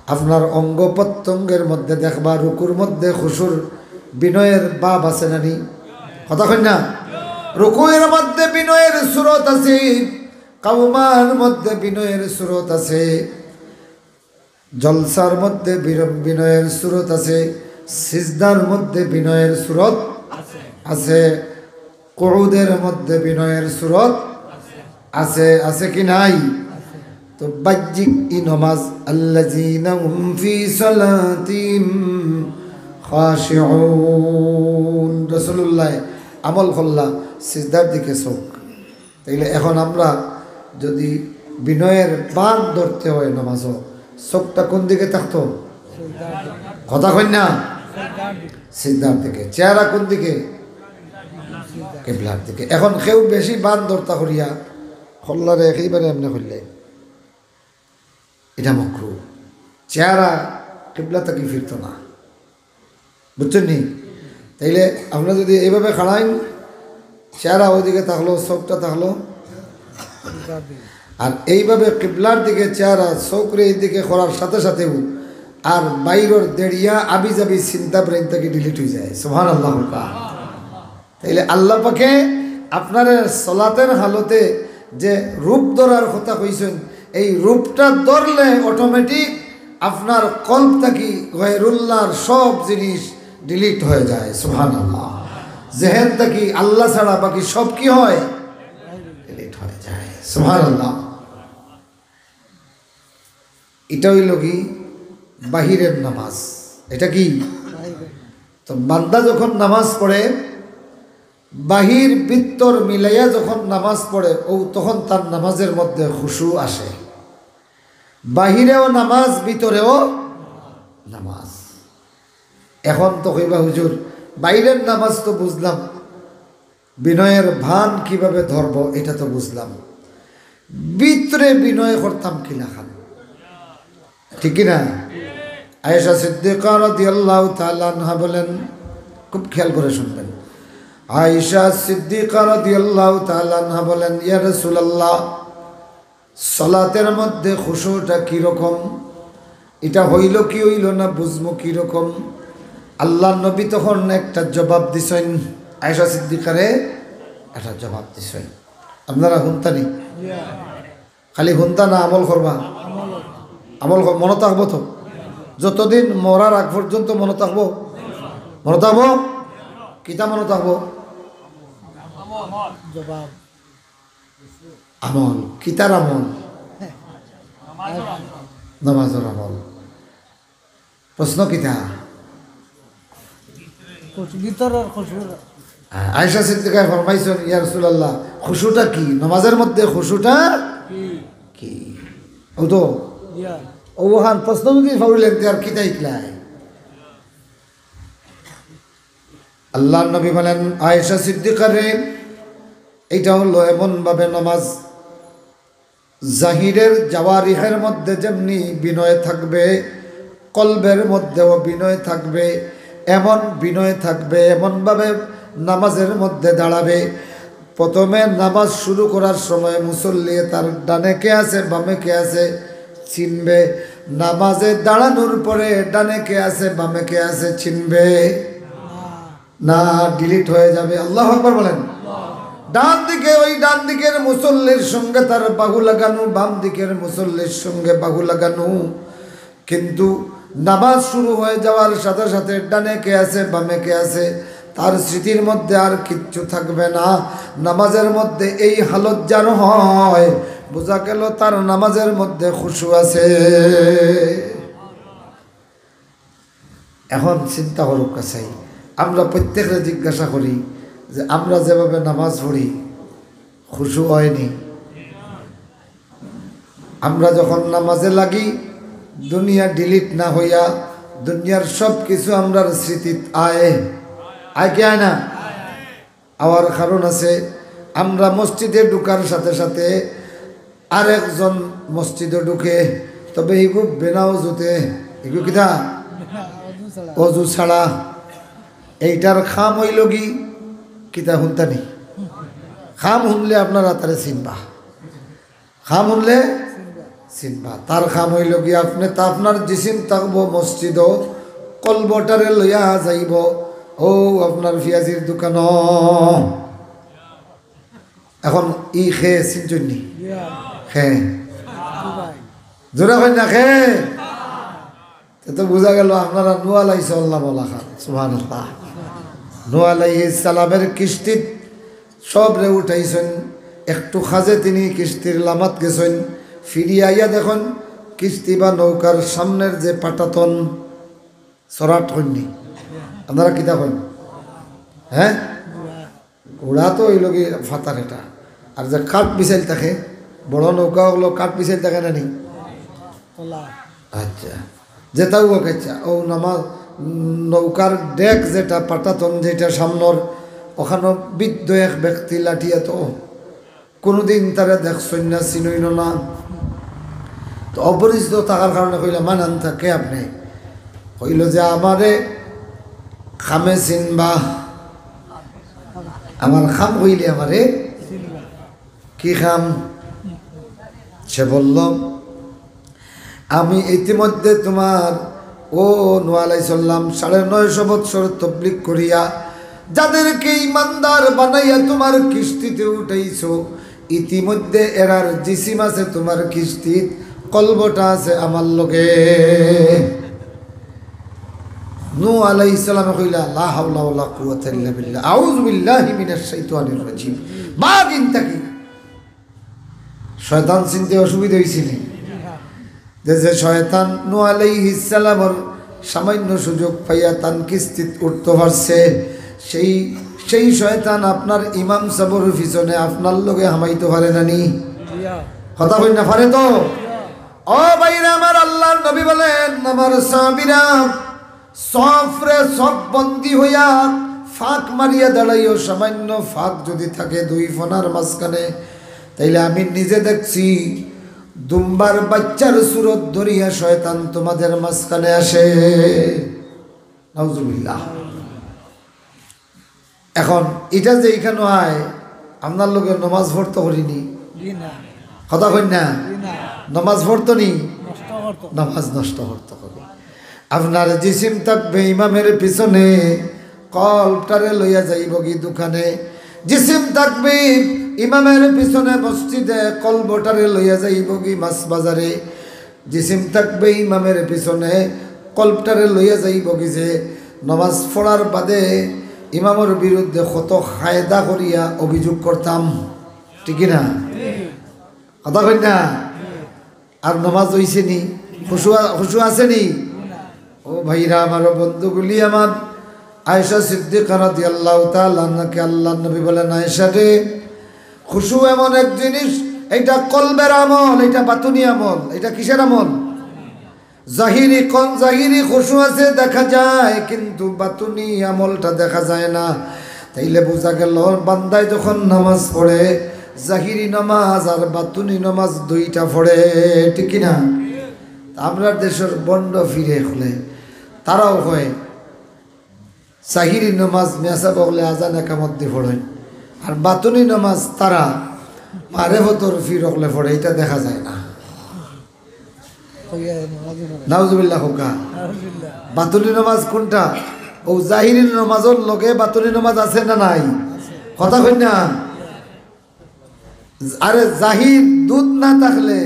আপনার অঙ্গ প্রত্যঙ্গের মধ্যে দেখবা, রুকুর মধ্যে খুশুর বিনয়ের ভাব আছে না নি? কথা কইন না? রুকুর মধ্যে বিনয়ের সুরত আছে, কাউমার মধ্যে বিনয়ের সুরত আছে, জলসার মধ্যে বির-, বিনয়ের সুরত আছে, সিজদার মধ্যে বিনয়ের সুরত আছে, কুউদের মধ্যে বিনয়ের সুরত আছে, আছে কি নাই? তো বাহ্যিক ই নমাজ, আল্লাযীনা হুম ফী সালাতিহিম খাশিউন। রাসূলুল্লাহ আমল করলা, সিজদার দিকে চোখ। তাইলে এখন আমরা যদি বিনয়ের বান ধরতে হয় নমাজও, চোখটা কোন দিকে থাকতো? কথা কইন না? সিজদার দিকে। চেহারা কোন দিকে? কিবলার দিকে। এখন কেউ বেশি বান ধরতা করিয়া কল্লারে একেবারে এমনে করলে, এটা মকরু। চেহারা কিবলা থাকি ফিরতো না। বুঝছইন নি? তাইলে আপনারা যদি এইভাবে খাড়াইন, চেহারা ওইদিকে থাকলো, চোখটা থাকলো, আর এইভাবে কিবলার দিকে চেহারা, চোখরে এইদিকে করার সাথে সাথেউ আর বাইরর দেড়িয়া আবিজাবি চিন্তা ব্রেইন থাকি ডিলিট হয়ে যায়। সুবহানাল্লাহ। তাইলে আল্লাহ পাকে আপনারে সলাতের হালতে যে রূপ ধরার কথা কইছইন, এই রূপটা ধরলে অটোমেটিক আপনার কলব থাকি গয়রুল্লাহর সব জিনিস ডিলিট হয়ে যায়। সুবহানাল্লাহ। জেহেন থাকি আল্লাহ ছাড়া বাকি সব কি হয়? ডিলিট হয়ে যায়। সুবহানাল্লাহ। এটা হইল কি? বাহিরের নামাজ। এটা কি? তো বান্দা যখন নামাজ পড়ে, বাহির ভিতর মিলাইয়া যখন নামাজ পড়ে, ও তখন তার নামাজের মধ্যে খুশু আসে। বাহিরেও নামাজ, ভিতরেও নামাজ। এখন তো কইবা, "হুজুর, বাইরের নামাজ তো বুঝলাম, বিনয়ের ভান কিভাবে ধরব, এটা তো বুঝলাম, ভিতরে বিনয় করতাম কিলাখান?" ঠিক কি না? আয়েশা সিদ্দিকা রাদিয়াল্লাহু তাআলা আনহা বলেন, খুব খেয়াল করে শুনবেন, আয়েশা সিদ্দিকা রাদিয়াল্লাহু তাআলা আনহা বলেন, "ইয়া রাসূলুল্লাহ, সলাতের মধ্যে খুশুটা কি রকম? এটা হইল কি হইল না বুঝমু কি রকম?" আল্লাহর নবী তখন একটা জবাব দিছইন, আয়েশা সিদ্দিকারে একটা জবাব দিছইন। আপনারা হুনতা নি? খালি হুনতা না, আমল করবা? আমল কর-, মনো থাকবো তো? যতদিন মরার আগ পর্যন্ত মনো থাকবো? মনো থাকবো? কিতা মনো থাকবো? জবাব। আমল। কিতার আমল? নামাজর আমল। প্রশ্ন কিতা? খুশু, ভিতরের খুশু। আ-, আয়েশা সিদ্দিকায় ফরমাইছইন, "ইয়া রাসূলুল্লাহ, খুশুটা কি? নামাজের মধ্যে খুশুটা কি?" ও তো, ওহান প্রশ্ন যদি ফাউলেন, তে আর কিতা ইকলাই? আল্লাহর নবী বলেন, আয়েশা সিদ্দিকারে, এটা হলো এমনভাবে নামাজ, জাহিরের জাওয়ারিহের মধ্যে যেমনি বিনয় থাকবে, কলবের মধ্যেও বিনয় থাকবে, এমন বিনয় থাকবে, এমনভাবে নামাজের মধ্যে দাঁড়াবে। প্রথমে নামাজ শুরু করার সময় মুসল্লি তার ডানে কে আছে, বামে কে আছে চিনবে। নামাজে দাঁড়ানোর পরে ডানে কে আছে, বামে কে আছে চিনবে না, ডিলিট হয়ে যাবে। আল্লাহু আকবার বলেন। ডান দিকে, ওই ডান দিকের মুসল্লির সঙ্গে তার বাহু লাগানো, বাম দিকের মুসল্লির সঙ্গে বাহু লাগানো। কিন্তু নামাজ শুরু হয়ে যাওয়ার সাথে সাথে ডানে কে আছে, বামে কে আছে, তার স্মৃতির মধ্যে আর কিচ্ছু থাকবে না। নামাজের মধ্যে এই হালত যার হয়, বোঝা গেল তার নামাজের মধ্যে খুশু আছে। এখন চিন্তা করুক চাই, আমরা প্রত্যেকরে জিজ্ঞাসা করি যে আমরা যেভাবে নামাজ পড়ি, খুশু অয়নি? আমরা যখন নামাজে লাগি, দুনিয়া ডিলিট না হইয়া দুনিয়ার সব কিছু আমরার স্মৃতিত আয়, আয় কি আয় না? আওয়ার কারণ আছে, আমরা মসজিদে ঢুকার সাথে সাথে আরেকজন মসজিদে ঢুকে, তবে ইগু বেনা অজুতে, ইগু কিতা? অজু ছাড়া। এইটার খাম অইল কি? কিতা হুনতানি? খাম হুনলে আপনারা তারে চিনবা। খাম হুনলে চিনবা। তার খাম অইল কি, আপনে তা আপনার জিসিম থাকবো মসজিদো, কলবটারে লইয়া যাইবো ও আপনার পিয়াজির দোকানো। এখন ই খে চিনছইন নি? খে। জোরে কইন না খে। তে তো বুঝা গেল আপনারা নূহ আলাইহিস সালাম ওলা খান। সুবহানাল্লাহ। নূহ আলাইহিস সালামের কিস্তিত সবরে উঠাইছইন, একটু কাজে তিনি কিস্তির লামাত গেছইন, ফিরিয়া আইয়া দেখইন কিস্তি বা নৌকার সামনের যে পাটাতন, সরাট কইন নি? আপনারা কিতা কইন? হ্যাঁ? ঘোড়া তো অইল কি ফাতার এটা। আর যে কাঠ বিছাইল থাকে, বড় নৌকা অগুলো কাঠ বিছাইল থাকে না নি? আচ্ছা, যেটাও হোক, আচ্ছা, ও নামাজ, উম, নৌকার ডেক যেটা, পাটাতন যেটা সামনর, ওখানো বৃদ্ধ এক ব্যক্তি লাঠিয়া তো কোনোদিন তারে দেখছইন না, চিনইন না। তো অপরিচিত থাকার কারণে কইলা, "মান আনতা, কে আপনে?" কইল যে, "আমারে খামে চিনবা, আমার খাম কইলে আমারে।" "কি খাম?" সে বলল, "আমি ইতিমধ্যে তোমার, ও নূহ আলাইহিস সালাম, সাড়ে নয়শো বৎসর তবলিগ করিয়া যাদেরকে ইমানদার বানাইয়া তোমার কিস্তিতে উঠাইছো, ইতিমধ্যে এরার জিসিম আছে তোমার কিস্তিত, কলবটা আছে আমার লগে।" নূহ আলাইহিস সালামে কইলা, "লা হাওলা ওয়ালা কুওয়াতা ইল্লা বিল্লাহ, আউযু বিল্লাহি মিনাশ শাইতানির রাজিম।" বাদ ইনতাকি। শয়তান চিনতে অসুবিধা অইছে নি? যে, যে শয়তান নূহ আলাইহিস সালামর সামান্য সুযোগ পাইয়া তান কিস্তিত উঠতে পারছে, সেই, সেই শয়তান আপনার ইমাম সাবর পিছনে আপনার লগে হামাইতে পারে না নি? কথা কইন না, পারে তো? ও ভাইরা আমার, আল্লাহর নবী বলেন, আমার সাহাবীরা, সফরে সফ বন্দি হইয়া ফাঁক মারিয়া দাঁড়াইও, সামান্য ফাঁক যদি থাকে দুই ফনার মাঝখানে, তাইলে আমি নিজে দেখছি দুম্বার বাচ্চার সুরত ধরিয়া শয়তান তোমাদের মাঝখানে আসে। নাউজুবিল্লাহ। এখন ইটা যে ইখানো আয়, আপনার লগে নমাজ পড়তো করি নি? জি না। কথা কইন না? জি না। নমাজ পড়তো নি? নষ্ট করতো। নমাজ নষ্ট করতো করি। আপনার জিসিম থাকবে ইমামের পিছনে, কলবটারে লইয়া যাইবগি দোকানে। জিসিম থাকবে ইমামের পিছনে মসজিদে, কলবটারে লইয়া যাইবগি মাছ বাজারে। জিসিম থাকবে ইমামের পিছনে, কলবটারে লইয়া যাইবগি যে নমাজ পড়ার বাদে ইমামর বিরুদ্ধে কত কায়দা করিয়া অভিযোগ করতাম, ঠিক কি না? কথা কইন না? আর নমাজ অইছে নি? খুশু আ-, খুশু আছে নি? ও ভাইরা আমার, ও বন্ধুগুলি আমার, আয়েশা সিদ্দিকা রাদিয়াল্লাহু তাআলা আনহাকে আল্লাহর নবী বলেন, "আয়েশা রে, খুশু এমন এক জিনিস, এটা কলবের আমল, এটা বাতুনি আমল। এটা কিসের আমল? জাহিরি, কোন জাহিরি খুশু আছে দেখা যায়, কিন্তু বাতুনি আমলটা দেখা যায় না। তাইলে বুঝা গেল, বান্দায় যখন নামাজ পড়ে, জাহিরি নামাজ আর বাতুনি নামাজ দুইটা পড়ে, ঠিক কি না? তা আমরার দেশর বন্ড ফিরে হলে তারাও হয় জাহিরি নামাজ মেসাব হলে আজান একামত দি পড়েন, আর বাতুনি নামাজ তারা মারেফতর ফির হলে পড়ে, এটা দেখা যায় না। নাউজুবিল্লাহ হোকা। বাতুনি নামাজ কোনটা? ও জাহিরি নামাজর লগে বাতুনি নামাজ আছে না নাই? কথা কই না? আরে জাহির দুধ না থাকলে,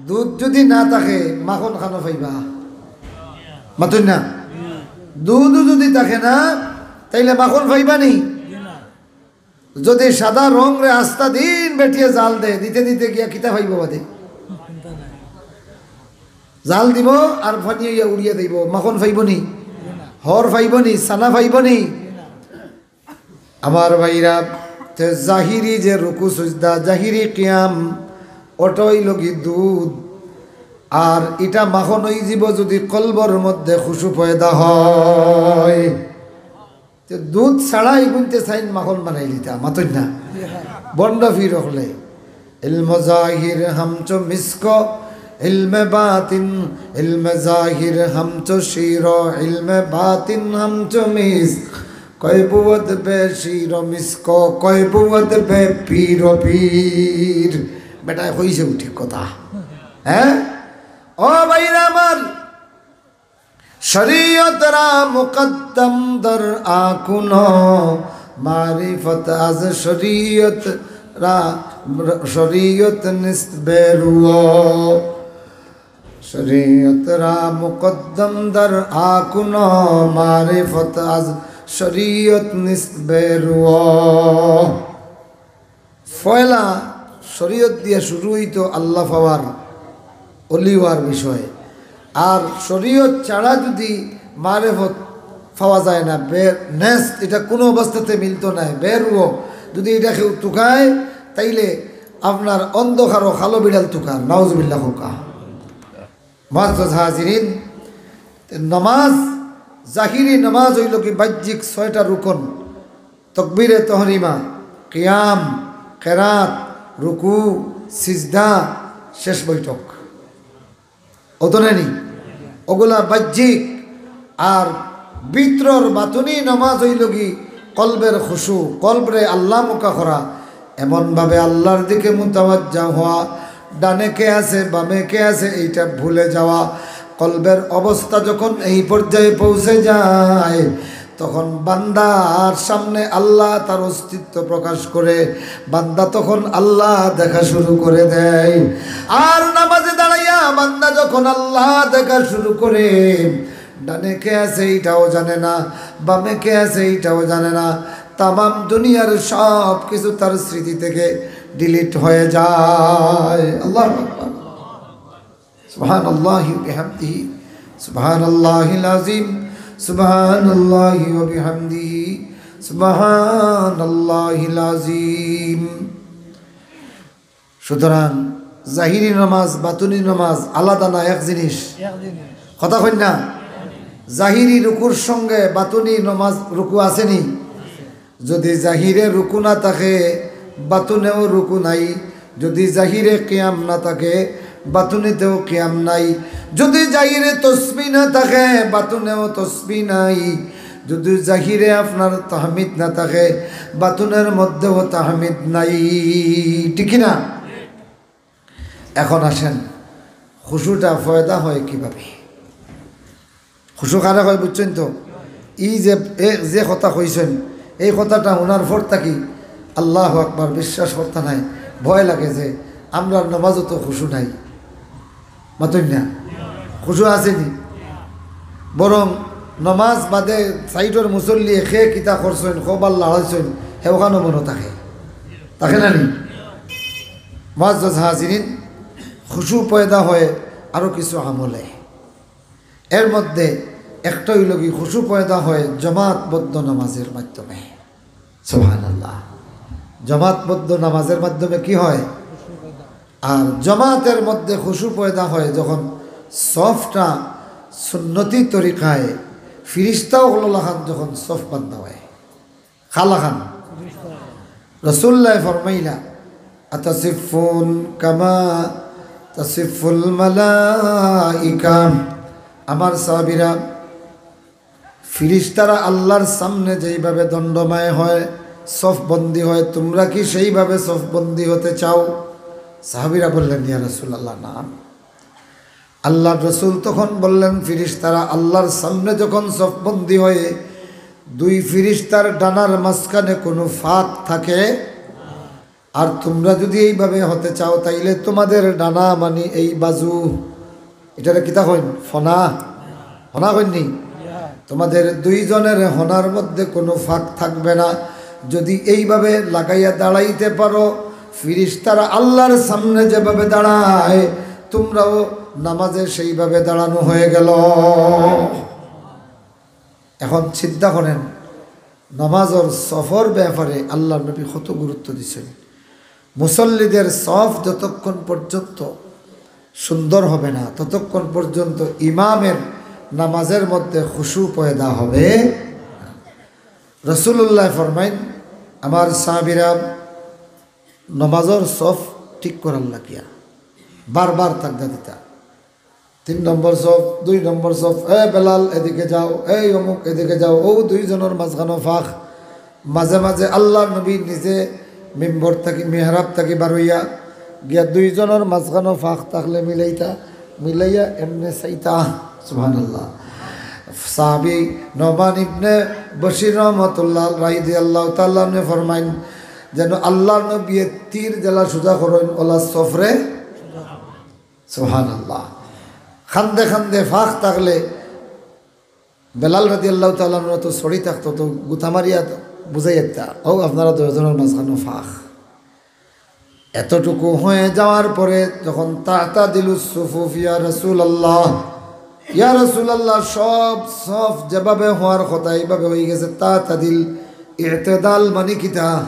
দুধ যদি না থাকে, মাখন খানো পাইবা? মাতইন না? দুধও যদি থাকে না, তাইলে মাখন পাইবা নি? যদি সাদা রং রে আস্তা দিন বেটিয়ে জাল দে, দিতে দিতে গিয়া কিতা পাইব বাদে? জাল দিব আর পানি হইয়া উড়িয়া দিব, মাখন পাইব নি? হর পাইব নি? সানা পাইব নি? আমার ভাইরা, তে জাহিরি যে রুকু সুজদা, জাহিরি কিয়াম, ওটাই লগি দুধ। আর ইটা মাখন অইযিবো যদি কলবর মধ্যে খুশু পয়দা হয়। তে দুধ ছাড়াই গুনতে চাইন মাখন বানাই দিতা, মাতইন না? বন্ড ফির হকলে। علم ظاہر ہمچو مسک، علم باطن، علم ظاہر ہمچو شیر، علم باطن ہمچو مسک۔ কয় বুয়ত বে শির মিস্ক, কয় বুয়ত বে পীর পীর। বেটায় কইছে ঠিক কথা, হ্যাঁ? ও ভাইরা আমার, শরিয়ত রা মুকদ্দম দর আকুনো, মারিফত আজ শরিয়ত রা, শরিয়ত নিস্ত বেরুও। শরিয়ত রা মুকদ্দম দর আকুনো, মারিফত আজ শরিয়ত নিস্ত বেরুও। পয়লা শরিয়ত দিয়া শুরু অইতো আল্লাহ পাওয়ার, অলি অওয়ার বিষয়। আর শরিয়ত ছাড়া যদি মারেফত পাওয়া যায় না, বে-, নেস্ত, এটা কোনো অবস্থাতে মিলতো নায়। বেরুও, যদি এটা কেউ তুকায়, তাইলে আপনার অন্ধকারও কালো বিড়াল তুকার। নাউজুবিল্লাহ হোকা। মুআজ্জাজ হাজিরিন, তে নমাজ, জাহিরি নমাজ অইলো কি বাহ্যিক ছয়টা রুকন, তকবীরে তহরিমা, কিয়াম, কেরাত, রুকু, সিজদা, শেষ বৈঠক। অতো নায়নি? ওগুলা বাহ্যিক। আর ভিতরর বাতুনি নমাজ অইলো কি কলবের খুশু, কলবরে আল্লাহ মুখা করা, এমনভাবে আল্লাহর দিকে মুতাওয়াজ্জা হওয়া, ডানে কে আছে, বামে কে আছে, এইটা ভুলে যাওয়া। কলবের অবস্থা যখন এই পর্যায়ে পৌঁছে যায়, তখন বান্দার সামনে আল্লাহ তার অস্তিত্ব প্রকাশ করে, বান্দা তখন আল্লাহ দেখা শুরু করে দেয়। আর নামাজে দাঁড়াইয়া বান্দা যখন আল্লাহ দেখা শুরু করে, ডানে কে আছে এইটাও জানে না, বামে কে আছে এইটাও জানে না। তামাম দুনিয়ার সব কিছু তার স্মৃতি থেকে ডিলিট হয়ে যায়। আল্লাহু আকবার। সুবহানাল্লাহি ওয়া বিহামদিহি, সুবহানাল্লাহিল আযীম, সুবহানাল্লাহি ওয়া বিহামদিহি, সুবহানাল্লাহিল আযীম। সুতরাং জাহিরি নামাজ, বাতুনি নামাজ আলাদা না, এক জিনিস? এক জিনিস। কথা কইন না? জাহিরি রুকুর সঙ্গে বাতুনি নামাজ রুকু আছেনি? যদি জাহিরে রুকু না থাকে, বাতুনেও রুকু নাই। যদি জাহিরে কিয়াম না থাকে, বাতুনিতেও কিয়াম নাই। যদি জাহিরে তসবি না থাকে, বাতুনেও তসবি নাই। যদি জাহিরে আপনার তাহমিদ না থাকে, বাতুনের মধ্যেও তাহমিদ নাই। ঠিক কি না? এখন আসেন, খুশুটা পয়দা হয় কিভাবে? খুশু কারে কয় বুঝছইন তো? এই যে, এ যে কথা কইছইন, এই কথাটা হুনার পর থাকি আল্লাহু আকবার বিশ্বাস করতা নায়, ভয় লাগে যে আমরার নমাজও তো খুশু নাই। মাতইন না, খুশু আছেনি? বরং নমাজ বাদে সাইডর মুসল্লি কে কিতা করছইন, কবার লাড়াইছইন, হে ওখানো মনো থাকে, থাকে না নি? মুআজ্জাজ হাজিরিন, খুশু পয়দা হয় আরো কিছু আমলে। এর মধ্যে একটা অইলো কি, খুশু পয়দা হয় জমাতবদ্ধ নামাজের মাধ্যমে। সুবহানাল্লাহ। জমাতবদ্ধ নামাজের মাধ্যমে কি হয়? আর জমাতের মধ্যে খুশু পয়দা হয় যখন সফটা সুন্নতি তরিকায় ফিরিস্তা অকল লাখান যখন সফ বান্ধা হয়। কালাখান? রসুল্লাহ ফরমাইলা, "আতাসিফুন কামা তাসিফুল মালাইকা।" আমার সাহাবীরা, ফিরিস্তারা আল্লাহর সামনে যেইভাবে দণ্ডময় হয়, সফবন্দি হয়, তোমরা কি সেইভাবে সফবন্দি হতে চাও? সাহাবীরা বললেন, "ইয়া রাসূলুল্লাহ, না।" আল্লাহর রসুল তখন বললেন, ফিরিস্তারা আল্লাহর সামনে যখন সফবন্দি হয়ে দুই ফিরিস্তার ডানার মাঝখানে কোনো ফাঁক থাকে, আর তোমরা যদি এইভাবে হতে চাও, তাইলে তোমাদের ডানা, মানে এই বাজু, এটারে কিতা কইন? ফনা। ফনা কইন নি? তোমাদের দুইজনের হনার মধ্যে কোনো ফাঁক থাকবে না। যদি এইভাবে লাগাইয়া দাঁড়াইতে পারো, ফিরিস্তারা আল্লাহর সামনে যেভাবে দাঁড়ায়, তোমরাও নামাজে সেইভাবে দাঁড়ানো হয়ে গেল। এখন চিন্তা করেন, নামাজর সফর ব্যাপারে আল্লাহর নবী কত গুরুত্ব দিছেন। মুসল্লিদের সফ যতক্ষণ পর্যন্ত সুন্দর হবে না, ততক্ষণ পর্যন্ত ইমামের নামাজের মধ্যে খুশু পয়দা হবে না। রসুলুল্লাহ ফরমাইন, আমার সাহাবীরা নামাজর সফ ঠিক করার লাগিয়া বারবার তাগদা দিতা, তিন নম্বর সফ, দুই নম্বর সফ, "এ বেলাল, এদিকে যাও, এই অমুক, এদিকে যাও।" ও দুইজনের মাঝখানো ফাঁক, মাঝে মাঝে আল্লাহর নবী নিজে মিম্বর থাকি, মেহরাব থাকি বারইয়া গিয়া দুইজনের মাঝখানো ফাঁক থাকলে মিলাইতা, মিলাইয়া এমনে চাইতা। সুবহানাল্লাহ। সাহাবী নোমান ইবনে বশির রহমতুল্লাহ রাদিয়াল্লাহু তাআলা আনহু ফরমাইন, যেন আল্লাহর নবী তীর যেলা সোজা করইন, ওলা সফরে। সুবহানাল্লাহ। খান্দে খান্দে ফাঁক থাকলে বেলাল রাদিয়াল্লাহু তাআলা আনহু তো ছড়ি থাকতো, তো গুতা মারিয়া বুঝাই একটা, "ও আপনারা দুইজনের মাঝখানো ফাঁক।" এতটুকু হয়ে যাওয়ার পরে যখন তাতাদিলুস সুফুফ, ইয়া রাসূলুল্লাহ, ইয়া রাসূলুল্লাহ, সব সফ যেভাবে হওয়ার কথা এইভাবে হয়ে গেছে, তাতাদিল, ইতেদাল মানে কিতা?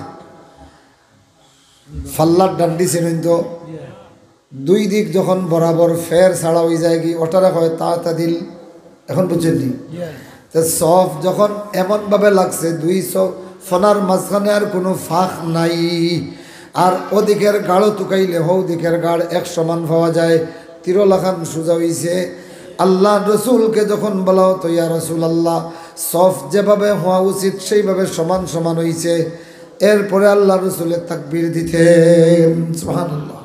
ফাল্লার ডান্ডি চিনইন তো? দুই দিক যখন বরাবর ফের ছাড়া হয়ে যায় কি, ওটারে হয় তাতাদিল। এখন বুঝছেন নি? তো সফ যখন এমনভাবে লাগছে, দুই সফ ফনার মাঝখানে আর কোনো ফাঁক নাই, আর ওদিকের গাড়ও তুকাইলে হৌ দিকের গাড় এক সমান পাওয়া যায়, তীরও লাখান সোজা হইছে। আল্লাহ রসুলকে যখন বলা হতো, "ইয়া রাসূলুল্লাহ, সফ যেভাবে হওয়া উচিত সেইভাবে সমান সমান হইছে," এরপরে আল্লাহ রসুলের তাকবীর দিতেন। সুবহানাল্লাহ।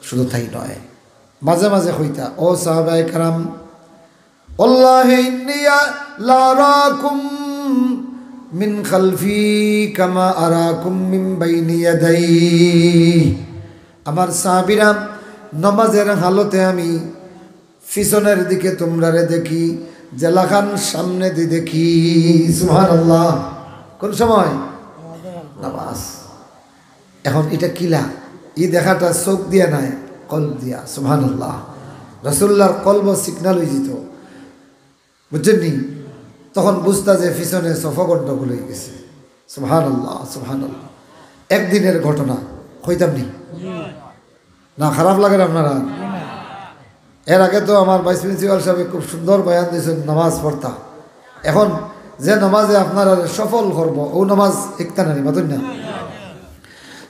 শুধু তাই নয়, মাঝে মাঝে কইতা, "ও সাহাবায়ে কেরাম, ওয়াল্লাহি ইন্নী লা আরাকুম মিন খালফি কামা আরাকুম মিন বাইনি ইয়াদাই।" আমার সাহাবীরা, নামাজের হালতে আমি পিছনের দিকে তোমরারে দেখি, যেলাখান সামনেদি দেখি। সুবহানাল্লাহ। কোন সময়? নামাজ। এখন এটা কিলা? ই দেখাটা চোখ দিয়া নায়, কলব দিয়া। সুবহানাল্লাহ। রাসূলুল্লাহর কলব সিগন্যাল হয়ে যেত, বুঝছেন নি? তখন বুঝতা যে পিছনে সফ গন্ডগোল হয়ে গেছে। সুবহানাল্লাহ, সুবহানাল্লাহ। একদিনের ঘটনা, কইতাম নি? না, খারাপ লাগে না আপনারা? এর আগে তো আমার ভাইস প্রিন্সিপাল সাহেব খুব সুন্দর বয়ান দিয়েছেন নামাজ পড়তা। এখন যে নামাজে আপনারা সফল করব, ও নামাজ একটা নানি, মাতুন না?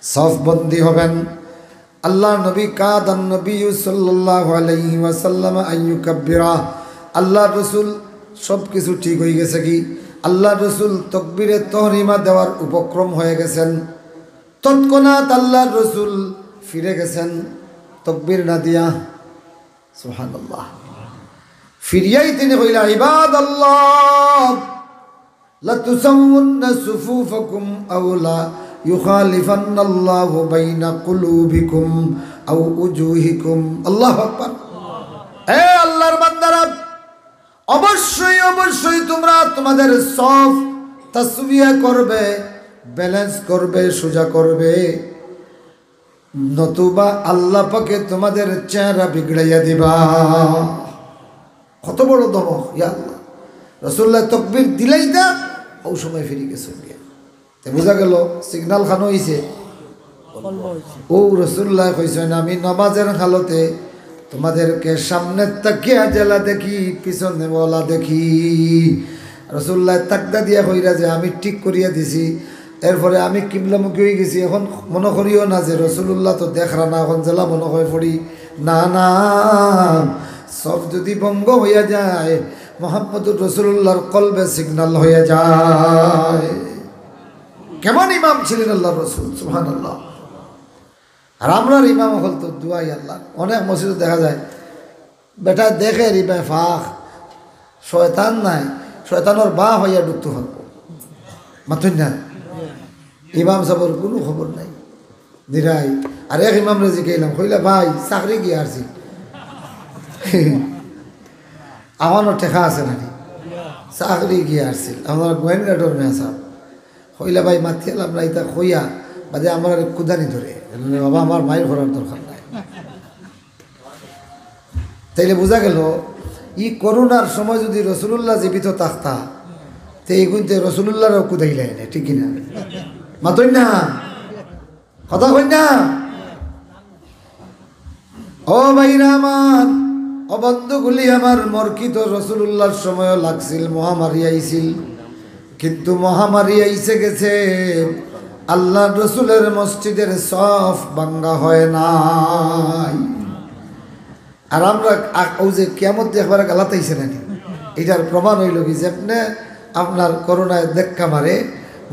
সফবন্দি হবেন। আল্লাহ নবী, কাদান নবী সাল্লাল্লাহু আলাইহি ওয়াসাল্লাম আইয়ুকাব্বিরা। আল্লাহ রসুল সব কিছু ঠিক হয়ে গেছে কি? আল্লাহ রসুল তকবীরে তহরিমা দেওয়ার উপক্রম হয়ে গেছেন। তৎক্ষণাৎ আল্লাহর রসুল ফিরে গেছেন তকবীর না দিয়া। সুবহানাল্লাহ। ফিরিয়াই তিনি কইলা, "ইবাদাল্লাহ, লাতুসাউন্না সুফুফাকুম আও লা ইউখালিফান্নাল্লাহু বাইনা কুলুবিকুম আও উজুহিকুম।" আল্লাহু আকবার। এ আল্লাহর বান্দারা, অবশ্যই, অবশ্যই তোমরা তোমাদের সফ তাসবিয়া করবে, ব্যালেন্স করবে, সোজা করবে, নতুবা আল্লাহ পাকে তোমাদের চেহারা বিগড়াইয়া দিবা। কত বড় ধমক, ইয়া আল্লাহ। রাসূলুল্লাহ তকবীর দিলাইতা, ও সময় ফিরে গেছে গিয়া। তে বুঝা গেল, সিগন্যাল খানো হইছে, ও রাসূলুল্লাহ কইছইন, "আমি নামাজের হালতে তোমাদেরকে সামনে তাকিয়া যেলা দেখি, পিছনে ওলা দেখি।" রাসূলুল্লাহ তাকদা দিয়া কইরা যে, "আমি ঠিক করিয়া দিছি, এরপরে আমি কিবলামুখী অইগেছি, এখন মনো করিও না যে রাসূলুল্লাহ তো দেখরা না, এখন যেলা মনো কয় পড়ি।" না, না, সফ যদি ভঙ্গ অইয়া যায়, মুহাম্মদুর রাসূলুল্লাহর কলবে সিগন্যাল অইয়া যায়। কেমন ইমাম ছিলেন আল্লাহর রাসূল, সুবহানাল্লাহ। আর আমরার ইমাম অকল তো দুয়াই আল্লাহ। অনেক মসজিদো দেখা যায়, বেটা দেখে রে ভাই ফাঁক, শয়তান নাই, শয়তানর বাপ অইয়া ঢুকতো পারবো। মাতইন না? ইমাম সাবর কুনু খবর নাই, নিরাই। আর এক ইমামরে জিকাইলাম, কইলা, "ভাই, চাকরি গিয়া আছিল?" আমারও টেকা আছে নানি? চাকরি গিয়া আছিল, আমার গোয়েন্দাটোর মেয়া সাহেব। কইলা, "ভাই, মাতিয়ালাম না, ইতা কইয়া বাদে আমার আর কুদানি ধরে।" বাবা, আমার মাইর করার দরকার নাই। তাইলে বুঝা গেল, ই করোনার সময় যদি রাসূলুল্লাহ জীবিত থাকতা, তে ইগুনতে রাসূলুল্লাহরেও কুদাইলা অনে, ঠিক কি না? মাতইন না? কথা কইন না? ও ভাইরা আমার, ও বন্ধুগুলি আমার, মক্কাত রাসূলুল্লাহর সময় লাগছিল, মহামারী আইছিল, কিন্তু মহামারী আইছে গেছে, আল্লাহর রাসূলের মসজিদের সফ ভাঙ্গা হয় নাই। আর আমরা আ-, অউ যে কিয়ামত দেখবার গালাত আইছে নানি, ইটার প্রমাণ অইলো কি, যেমনে আপনার করোনায় ধাক্কা মারে,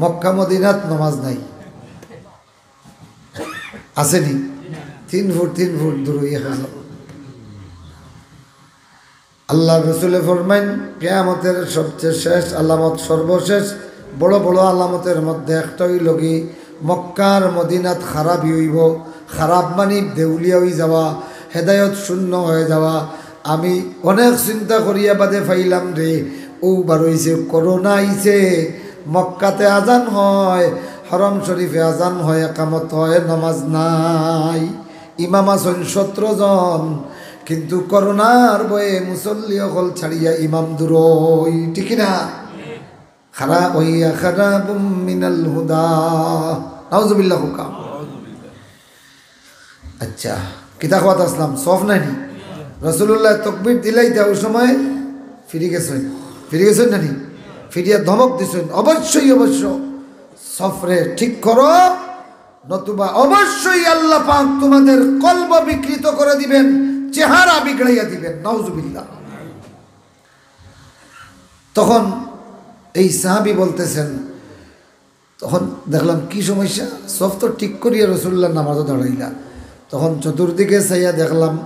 মক্কা মদিনাত নামাজ নাই। আছে নি? তিন ফুট, তিন ফুট দূর অইয়া গেছে। আল্লাহর রাসূলে ফরমাইন, কিয়ামতের সবচেয়ে শেষ আলামত, সর্বশেষ বড় বড় আলামতের মধ্যে একটা অইলো কি, মক্কার মদিনাত খারাপি অইবো। খারাপ মানি দেউলিয়া অই যাওয়া, হেদায়ত শূন্য অই যাওয়া। আমি অনেক চিন্তা করিয়া বাদে পাইলাম রে, অউ বারইছে, করোনা আইছে, মক্কাতে আজান হয়, হরম শরীফে আজান হয়, একামত হয়, নামাজ নাই। ইমাম আছইন সতেরো জন, কিন্তু করোনার ভয়ে মুসল্লি অকল ছাড়িয়া ইমাম দূরই, ঠিক কি না? খারা অইয়া খারাবুম মিনাল হুদা। নাউজুবিল্লাহ হুকা। আচ্ছা, কিতা কওয়াত আছলাম? সফ নাই নি? রাসূলুল্লাহ তকবীর দিলাইতা অউ সময় ফিরি গেছইন। ফিরি গেছইন না নি? ফিরিয়া ধমক দিছইন, "অবশ্যই, অবশ্য সফরে ঠিক করো, নতুবা অবশ্যই আল্লাহ পাক তোমাদের কলব বিকৃত করে দিবেন, চেহারা বিগড়াইয়া দিবেন।" নাউজুবিল্লাহ। তখন এই সাহাবী বলতেছেন, তখন দেখলাম কি সমস্যা, সফ তো ঠিক করিয়া রাসূলুল্লাহর নামাজো দাঁড়াইলা। তখন চতুর্দিকে চাইয়া দেখলাম,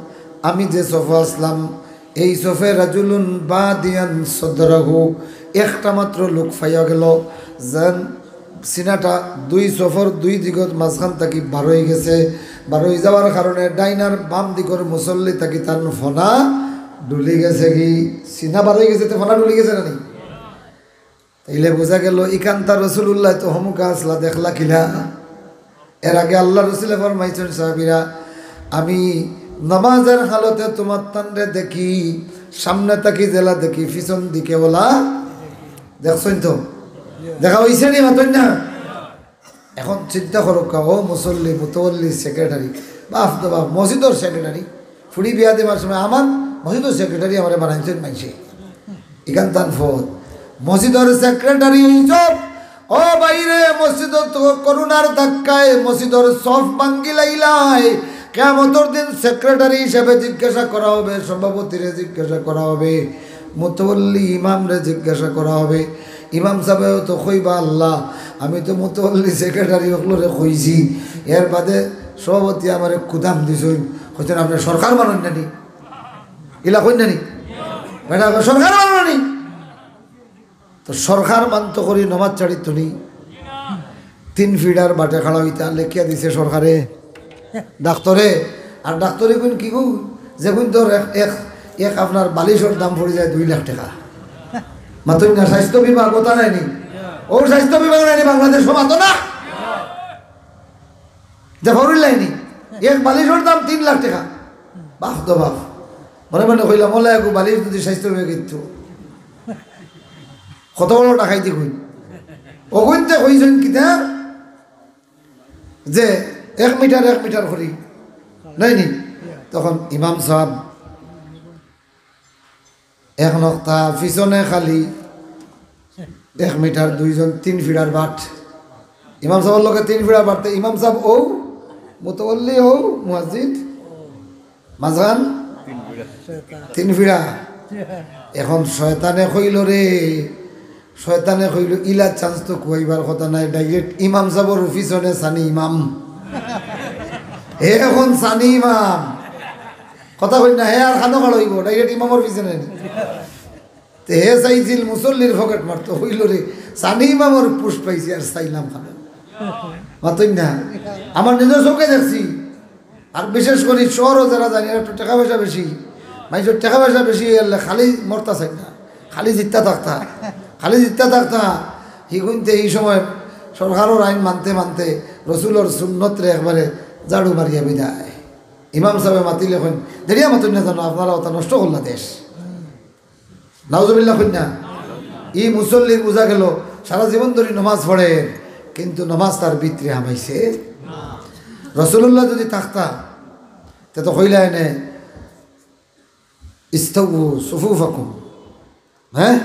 আমি যে সফো আছলাম, এই সফে রাজুলুন বাদিয়ান সদরাহু, একটা মাত্র লোক পাইয়া গেল, যেন সিনাটা দুই সফর দুই দিকর মাঝখান থাকি বারই গেছে। বারই যাওয়ার কারণে ডাইন আর বাম দিকর মুসল্লি থাকি তান ফনা ঢুলি গেছে গি, সিনা বারই গেছে, তে ফনা ঢুলি গেছে না নি? তাইলে বুঝা গেল, ইখানতা রাসূলুল্লাহ তো হমুকা আছলা, দেখলা কিলা? এর আগে আল্লাহর রাসূলে ফরমাইছইন, সাহাবীরা, আমি নামাজের হালতে তোমার তানরে দেখি, সামনে থাকি যেলা দেখি, পিছন দিকে ওলা দেখছইন তো? দেখা অইছে নি? মাতইন না। এখন চিন্তা করউক্কা, ও মুসল্লি, মুতওয়াল্লি, সেক্রেটারি, বাফ দো বাফ, মসজিদর সেক্রেটারি, ফুড়ি বিয়া দিবার সময় আমার মসজিদর সেক্রেটারি আমারে বানাইছইন মাইনষে। ইখান তান ফত। মসজিদর সেক্রেটারি অইছইন। ও ভাইরে, মসজিদর তো করোনার ধাক্কায় মসজিদর সফ ভাঙ্গিলাইলায়। কিয়ামতর দিন সেক্রেটারি হিসাবে জিজ্ঞাসা করা হবে, সভাপতিরে জিজ্ঞাসা করা হবে, মুতওয়াল্লি ইমামরে জিজ্ঞাসা করা হবে। ইমাম সাহেবেও তো কইবা, "আল্লাহ, আমি তো মুতওয়াল্লি সেক্রেটারি অকলরে কইছি, এর বাদে সভাপতি আমারে কুদাম দিছইন।" কইছইন, "আপনে সরকার মানইন না নি?" ইলা কইন না নি? বেটা, সরকার মানো না নি? তো সরকার মানতো করি নমাজ ছাড়িতো নি। তিন ফিডার বাটে খাড়া অইতা লেখিয়া দিছে সরকারে, ডাক্তরে। আর ডাক্তরে কইন কি গো, যেগুন তোর এক, এক, এক আপনার বালিশর দাম পড়ি যায় দুই লাখ টেকা। মাতইন না, স্বাস্থ্য বিভাগ ওটা নাই নি? ও স্বাস্থ্য বিভাগ নাই নি বাংলাদেশ, মাতো না? যে ফরিল নাই নি? এক বালিশর দাম তিন লাখ টেকা। বাফ দো বাফ। মনে মনে কইলাম, "ওলা এগু বালিশ যদি স্বাস্থ্য বিভাগে দিত।" কত বড় ডাকাইতি কই। অগুনতে কইছইন কিতা? যে এক মিটার এক মিটার করি, নায়নি? তখন ইমাম সাব এক নক্তা, পিছনে খালি এক মিটার, দুইজন তিন ফিড়ার বাট। ইমাম সাবর লগে তিন ফিড়ার বাটতে ইমাম সাব অউ, মুতওয়াল্লি অউ, মুয়াজ্জিন মাঝখান তিন ফিড়া। এখন শয়তানে কইল রে, শয়তানে কইল, "ইলা chance তো খুয়াইবার কথা নায়, direct ইমাম সাবর পিছনে সানি ইমাম।" হে এখন সানি ইমাম, কথা কই না, হে আর খানো খাড়াইব, direct ইমামর পিছনে নি। তে হে চাইছিল মুসল্লির পকেট মারতো, কইল রে, সানি ইমামর পুশ পাইছি আর চাইলাম খানো। মাতইন না, আমার নিজর চউখে দেখছি। আর বিশেষ করি শহরো যারা জানি, একটু টেকা পয়সা বেশি, মানষর টেকা পয়সা বেশি অইলে খালি মরতা চাইন না, খালি জিততা থাকতা, খালি জিততা থাকতা। হিগুইন্তে ই সময় সরকারর আইন মানতে মানতে রসুলর সুন্নতরে একবারে ঝাড়ু মারিয়া বিদায়। ইমাম সাবে মাতিলে কইন, "দেরিয়া মাতইন না জানো, আপনারা অতা নষ্ট করলা দেশ।" নাউজুবিল্লাহ কইন না। ই মুসল্লির বুঝা গেল সারা জীবন ধরি নমাজ পড়ের, কিন্তু নমাজ তার ভিতরে হামাইছে। রসুলুল্লাহ যদি থাকতা, তে তো কইলা এনে, "ইস্তাউ সুফুফাকুম।" হ্যাঁ,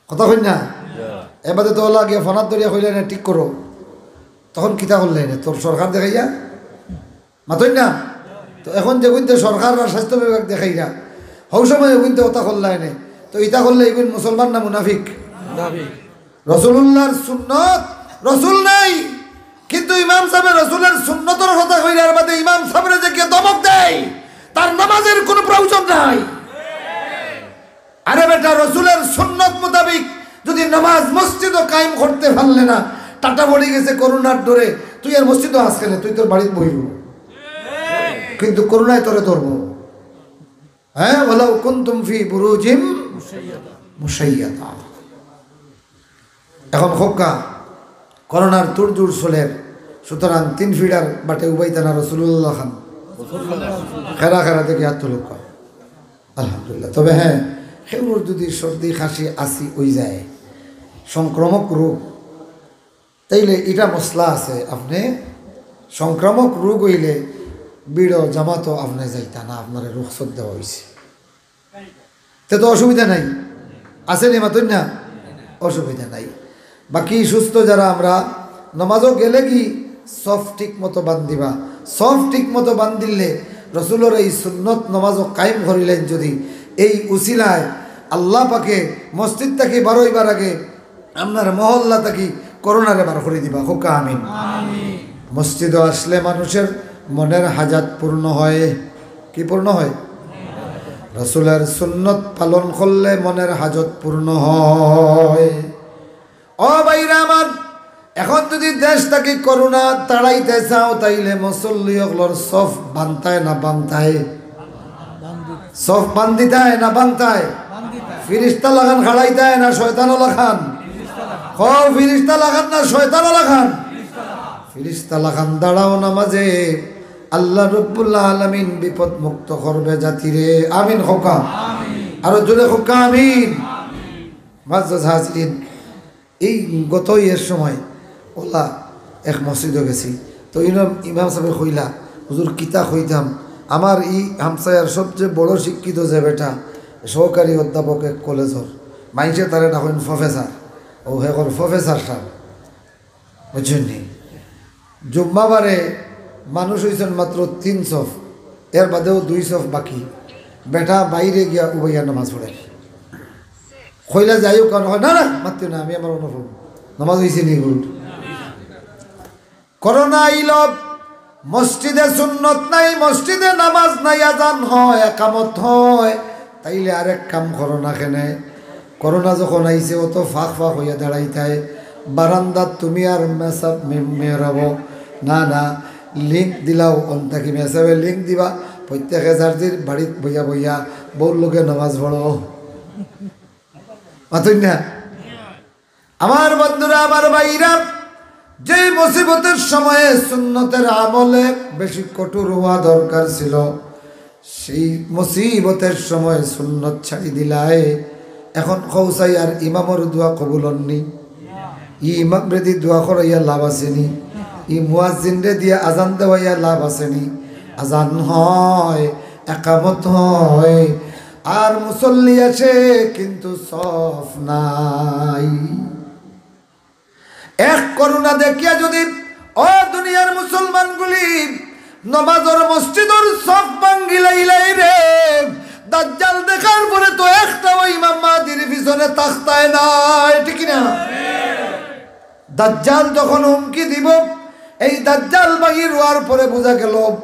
কথা কইন না? এবাদত ওলা গিয়া ফনাত ধরিয়া কইলা এনে, "ঠিক করো।" তখন কিতা করলে এনে? তোর সরকার দেখাইয়া মাতইন না? তো এখন যেগুইন্তে সরকার আর স্বাস্থ্য বিভাগ দেখাইরা, হউ সময় এগুইন্তে অতা করলা এনে, তো ইতা করলে এগুইন মুসলমান না মুনাফিক? মুনাফিক। রসুলুল্লাহর সুন্নত, রসুল নাই, কিন্তু ইমাম সাবে রসুলের সুন্নতর কথা কইরা, এর বাদে ইমাম সাবরে যে গিয়া ধমক দেয়, তার নামাজের কোনো প্রয়োজন নাই। আরে বেটা, রসুলের সুন্নত মোতাবিক যদি নামাজ মসজিদও কায়েম করতে পারলে না, টাটা পড়ি গেছে করোনার ডরে, তুই আর মসজিদও আস কেনে, তুই তোর বাড়িত বইব, কিন্তু করোনায় তোরে ধরবো। হ্যাঁ, ওয়ালাউ কুনতুম ফি বুরুজিম মুশাইয়াদা। এখন খোকা করোনার তুড়জুড় চলের, সুতরাং তিন ফিড়ার বাটে উবাইতা না রসুলুল্লাহ খান। খেরা খেরা দেখি হাত তুলুক্কা। আলহামদুলিল্লাহ। তবে হ্যাঁ, কেউর যদি সর্দি, খাসি, আসি অই যায়, সংক্রামক রোগ, তাইলে ইটা মসলা আছে। আপনে সংক্রামক রোগ অইলে বিড়ো জামাতো আপনে যাইতা না, আপনারে রুখসত দেওয়া অইছে। তে তো অসুবিধা নাই, আছে নি মাতইন না? অসুবিধা নাই। বাকি সুস্থ যারা আমরা, নমাজও গেলে কি সফ ঠিক মতো বান্ধিবা, সফ ঠিক মতো বান্ধিলে রসুলর এই সুন্নত নমাজও কায়েম করিলেন যদি, এই উসিলায় আল্লাহ পাকে মসজিদ থাকি বারইবার আগে আপনার মহল্লা থাকি করোনারে বার করি দিবা। কউক্কা আমিন। মসজিদো আসলে মানুষের মনের হাজাত পূর্ণ হয়। কি পূর্ণ হয়? রসুলের সুন্নত পালন করলে মনের হাজত পূর্ণ হয়। ও ভাইরা আমার, এখন যদি দেশ থাকি করোনা তাড়াইতে চাও, তাইলে মুসল্লি অকলর সফ বান্ধিতায় না বান্ধিতায়? সফ বান্ধিতায় না বান্ধিতায়? ফিরিস্তা লাখান খাড়াইতায় না শয়তান লাখান? কও, ফিরিস্তা লাখান না শয়তান লাখান? ফিরিস্তা লাখান দাঁড়াও নামাজে, আল্লাহ রব্বুল আলামিন বিপদ মুক্ত করবে জাতিরে। আমিন কউক্কা। আরো জোরে কউক্কা আমিন। মুআজ্জাজ হাজিরিন, এই গত ইয়ের সময় ওলা এক মসজিদো গেছি, তো ইমাম, ইমাম সাবে কইলা, "হুজুর, কিতা কইতাম, আমার ই হামসায়ার সবচেয়ে বড় শিক্ষিত যে বেটা, সহকারী অধ্যাপক এক কলেজর, মাইনষে তারে ডাকইন প্রফেসর, ও হেকর প্রফেসর সাব।" বুঝছইন নি? জুম্মাবারে মানুষ অইছইন মাত্র তিন সফ, এর বাদেও দুই সফ বাকি। বেটা বাইরে গিয়া উবাইয়া নামাজ পড়ের। কইলা যাই হোক, কারণ হয়, "না, না, মাতিও না, আমি আমার অন্য পড়ব, নামাজ অইছে নি, গুড।" করোনা আইল, মসজিদে সুন্নত নাই, মসজিদে নামাজ নাই, আজান হয়, একামত হয়, তাইলে আরেক কাম করো না কেনে? করোনা যখন আইছে, অত ফাঁক ফাঁক অইয়া দাঁড়াইতায়, বারান্দাত তুমি আর মেসাব মে-, মেহরাবো? না, না, লিংক দিলাও, অন্তাকি মেসাবে লিংক দিবা, প্রত্যেকে যার যার বাড়িত বইয়া বইয়া বউর লগে নামাজ পড়ো। মাতইন না? আমার বন্ধুরা, আমার ভাইরা, যে মুসিবতের সময়ে সুন্নতের আমলে বেশি কঠোর হওয়া দরকার ছিল, সেই মুসিবতের সময় সুন্নত ছাড়ি দিলায়। এখন কও চাই আর ইমামর দোয়া কবুল অর নি? ই ইমামরে দি দোয়া করাইয়া লাভ আছে নি? ই মুয়াজ্জিনরে দিয়া আজান দেওয়াইয়া লাভ আছে নি? আজান হয়, একামত হয়, আর মুসল্লি আছে কিন্তু সফ নাই। এক করোনা দেখিয়া যদি, ও দুনিয়ার মুসলমানগুলি, নমাজর মসজিদর সফ ভাঙ্গিলাইলাই রে, দাজ্জাল দেখার পরে তো একটাও ইমাম মাহাদির পিছনে তাখতায় নাই, ঠিক না? দাজ্জাল যখন হুমকি দিব, এই দাজ্জাল বাহির হওয়ার পরে বুঝা গেল,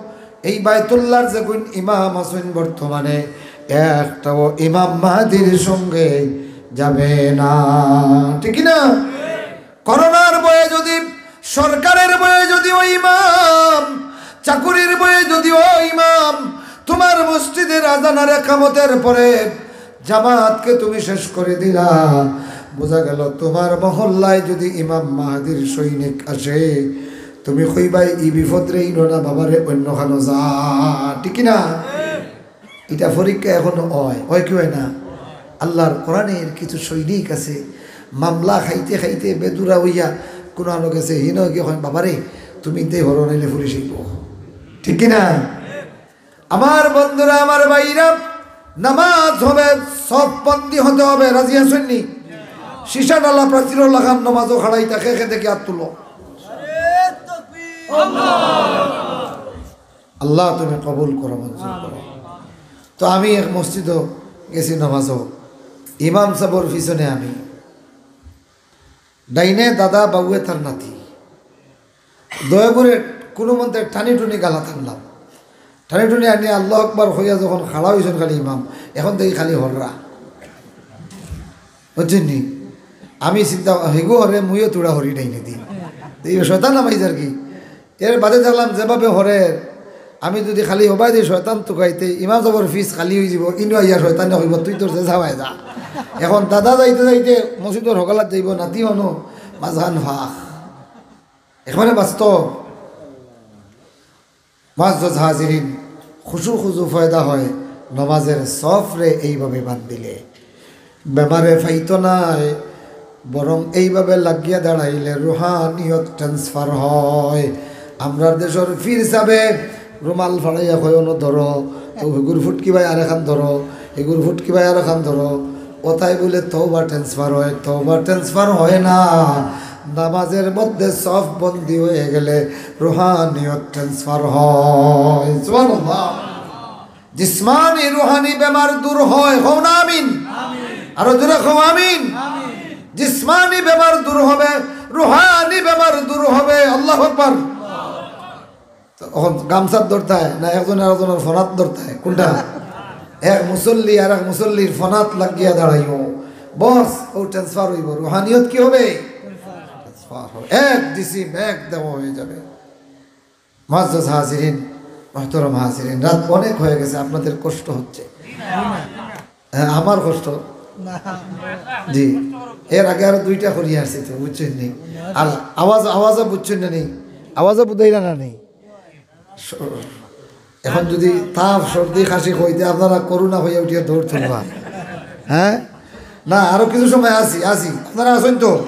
এই বায়তুল্লাহর যেগুন ইমাম আছইন বর্তমানে, একটাও ইমাম মাহাদির সঙ্গে যাবে না, ঠিক না? করোনার ভয়ে যদি, সরকারের ভয়ে যদি ও ইমাম, চাকুরির ভয়ে যদি ও ইমাম, তোমার মসজিদের আজান আর একামতের পরে জামাতকে তুমি শেষ করে দিলা, বুঝা গেল তোমার মহল্লায় যদি ইমাম মাহাদির সৈনিক আসে, তুমি কইবায়, "ই বিপদ রে, ইনো না বাবারে, অন্য খানো যা", ঠিক কি না? এটা পরীক্ষা এখনো হয়, হয় কি হয় না? আল্লাহর কোরআনের কিছু সৈনিক আছে, মামলা খাইতে খাইতে বেদুরা হইয়া কোনো আনো গেছে, হিনো গিয়ে হয়, "বাবারে, তুমি ইনতে হরো, নাইলে পুলিশ আইব", ঠিক কি না? আমার বন্ধুরা, আমার ভাইরা, নামাজ হবে, সফবন্দি হতে হবে। রাজি আছইন নি? সীসা ডালা প্রাচীর লাখান নামাজও খাড়াই থাকে, খেতে কি হাত তুলো। আল্লাহ, তুমি কবুল করো, মঞ্জুর করো। তো আমি এক মসজিদও গেছি নামাজও, ইমাম সাবর পিছনে আমি, ডাইনে দাদা বাবুয়ে তার নাতি, দয়া করে কোনো মন্ত্রে টানি টুনি গালা টানলাম। টানি টুনি আনি আল্লাহ আকবার হইয়া যখন খাড়া হইছেন খালি ইমাম, এখন দেখি খালি হররা। বুঝছেন নি? আমি চিন্তা, "হেগু হরে, মুইও তুড়া হরি ডাইনে দি।" তো এই শয়তান নামাইছে আর কি। এর বাদে দেখলাম যেভাবে হরে, আমি যদি খালি হবাই দিই শয়তান তুকাইতে, ইমাম সাবর ফিস খালি হয়ে যাব, ইনো আইয়া শয়তানে কইব, "তুই তোর যে যাওয়ায় যা।" এখন দাদা যাইতে যাইতে মসজিদর হকালাত যাইব, নাতি হনো মাঝখান ফাঁক। একেবারে বাস্তব। মুআজ্জাজ হাজিরিন, খুশু খুজু পয়দা হয় নমাজের সফরে এইভাবে বান্ধিলে। বেমারে ফাইতো নায়, বরং এইভাবে লাগিয়া দাঁড়াইলে রুহানিয়ত ট্রান্সফার হয়। আমরার দেশর পীর সাবে রুমাল ফাড়াইয়া কয়, "অনো ধরো, ও হিগুর ফুটকি ভাই আরেকখান ধরো, হিগুর ফুটকি ভাই আরেকখান ধরো।" ওতায় বলে তওবা ট্রান্সফার হয়, তওবা ট্রান্সফার হয় না। নামাজের মধ্যে সফ বন্দি হয়ে গেলে রুহানিয়ত ট্রান্সফার হয়। সুবহানাল্লাহ। জিসমানি রুহানি বেমার দূর হয়, কও না আমিন। আরো জোরে কও আমিন। জিসমানি বেমার দূর হবে, রুহানি বেমার দূর হবে। আল্লাহু আকবার। তো এখন গামছাত ধরতায় না একজনে আরেকজনের ফনাত ধরতায়? কোনটা? এক মুসল্লি আর এক মুসল্লির ফনাত লাগিয়া দাঁড়াইও, বস, ও ট্রান্সফার হইব। রুহানিয়ত কি হবে? ট্রান্সফার হবে। এক জিসিম, এক দেহ হয়ে যাবে। মুআজ্জাজ হাজিরিন, মুহতারাম হাজিরিন, রাত অনেক হয়ে গেছে, আপনাদের কষ্ট হচ্ছে। হ্যাঁ, আমার কষ্ট। জি, এর আগে আরো দুইটা করিয়া আসছি তো, বুঝছেন নি? আর আওয়াজ, আওয়াজও বুঝছেন না নি? আওয়াজও বুঝাইলা না নি? স-, এখন যদি তাপ, সর্দি, কাশি হইতে আপনারা করোনা হইয়া উঠিয়া দৌড় তুলবা, হ্যাঁ? না, আরো কিছু সময় আছি, আছি। আপনারা আছেন তো?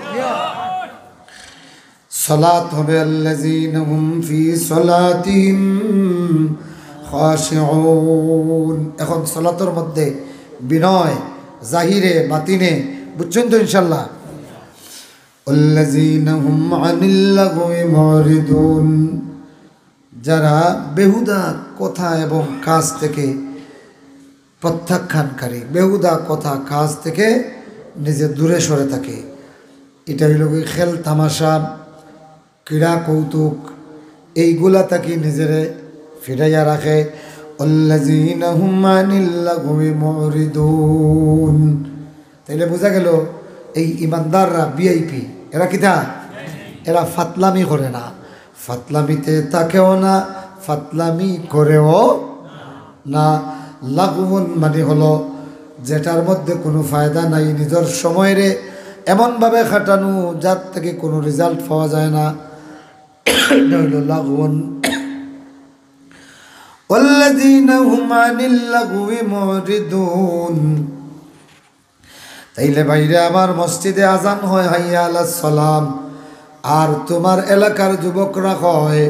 সালাত হবে, "আল্লাযীনা হুম ফী সালাতিহিম খাশিউন।" এখন সালাতের মধ্যে বিনয়, জাহিরে, বাতিনে, বুঝছেন তো ইনশাআল্লাহ? "আল্লাযীনা হুম আনিল লাগবি মুরিদুন।" যারা বেহুদা কথা এবং কাজ থেকে প্রত্যাখ্যানকারী, বেহুদা কথা কাজ থেকে নিজে দূরে সরে থাকে। এটা হইল কি খেল তামাশা, ক্রীড়া কৌতুক, এইগুলা থাকি নিজেরে ফিরাইয়া রাখে। আল্লাযীনা হুম আনিল লাগবি মুরিদুন। তাইলে বুঝা গেল এই ইমানদাররা ভিআইপি। এরা কিতা? এরা ফাতলামি করে না। ফাতলামিতে থাকেও না, ফাতলামি করেও না। লাগবুন মানে হলো যেটার মধ্যে কোনো ফায়দা নাই, নিজের সময়রে এমনভাবে খাটানো যার থেকে কোনো রেজাল্ট পাওয়া যায় না, এটা হইল লাগবুন। ওয়াল্লাযীনা হুম আনিল লাগবি মুরিদুন। তাইলে বাইরে আমার মসজিদে আজান হয়, হাইয়া আলাস সালাম, আর তোমার এলাকার যুবকরা কয়,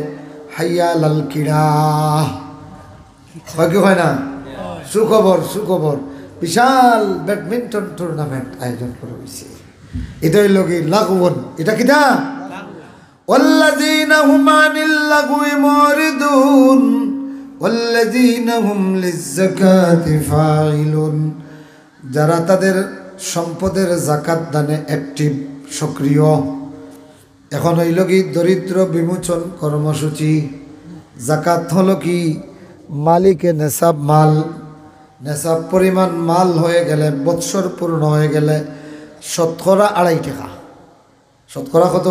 "হাইয়া আলাল কিড়া।" কয় কি কয় না? সুখবর, সুখবর। বিশাল ব্যাডমিন্টন টুর্নামেন্ট আয়োজন করা হইছে। এটা হইল কি? লাগুন। এটা কিতা? ওয়াল্লাযীনা হুম আনিল লাগুই মুরিদুন, ওয়াল্লাযীনা হুম লিজ্জাকাতি ফাইলুন। যারা তাদের সম্পদের জাকাত দানে অ্যাক্টিভ, সক্রিয়। এখন হইল কি? দরিদ্র বিমোচন কর্মসূচি। জাকাত হলো কি? মালিকে নেশাব মাল, নেশাব পরিমাণ মাল হয়ে গেলে, বৎসর পূর্ণ হয়ে গেলে শতকরা আড়াই টাকা। শতকরা কত?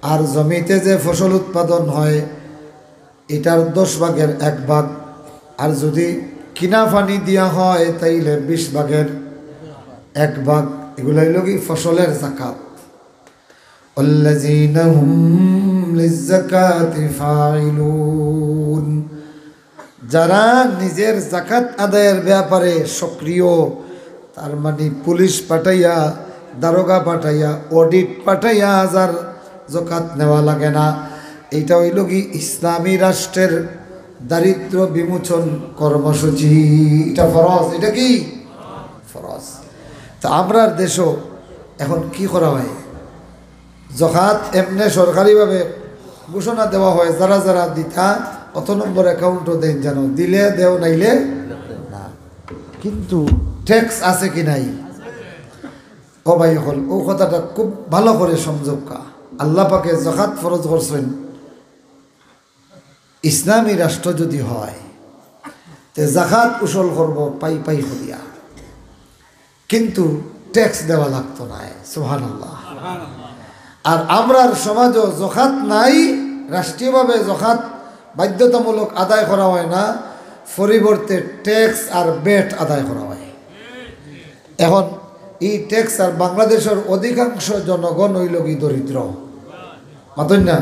আর জমিতে যে ফসল উৎপাদন হয়, এটার দশ ভাগের এক ভাগ। আর যদি কিনা পানি দিয়া হয়, তাইলে বিশ ভাগের এক ভাগ। এগুলা হইল কি? ফসলের জাকাত। ওয়াল্লাযীনা হুম লিজ্জাকাতি ফাইলুন। যারা নিজের জাকাত আদায়ের ব্যাপারে সক্রিয়, তার মানে পুলিশ পাঠাইয়া, দারোগা পাঠাইয়া, অডিট পাঠাইয়া যার জাকাত নেওয়া লাগে না, এইটা হইল কি? ইসলামী রাষ্ট্রের দারিদ্র বিমোচন কর্মসূচি। এটা ফরজ। এটা কি? ফরজ। তো আমরার দেশও এখন কি করা হয়? জাকাত এমনে সরকারিভাবে ঘোষণা দেওয়া হয়, যারা যারা দিতা, অত নম্বর অ্যাকাউন্টও দেন, জানো, দিলে দেও, নাইলে না। কিন্তু ট্যাক্স আছে কি নাই? ও ভাই অকল, ও কথাটা খুব ভালো করে সমঝউক্কা। আল্লাহ পাকে জাকাত ফরজ করছেন, ইসলামী রাষ্ট্র যদি হয়, তে জাকাত উসুল করব পাই পাই করিয়া, কিন্তু ট্যাক্স দেওয়া লাগতো নায়। সুবহানাল্লাহ। আর আমরার সমাজও জাকাত নাই, রাষ্ট্রীয়ভাবে জাকাত বাধ্যতামূলক আদায় করা হয় না, পরিবর্তে ট্যাক্স আর ভ্যাট আদায় করা হয়। এখন এই ট্যাক্স আর বাংলাদেশের অধিকাংশ জনগণ হইল কি? দরিদ্র। মাতইন না?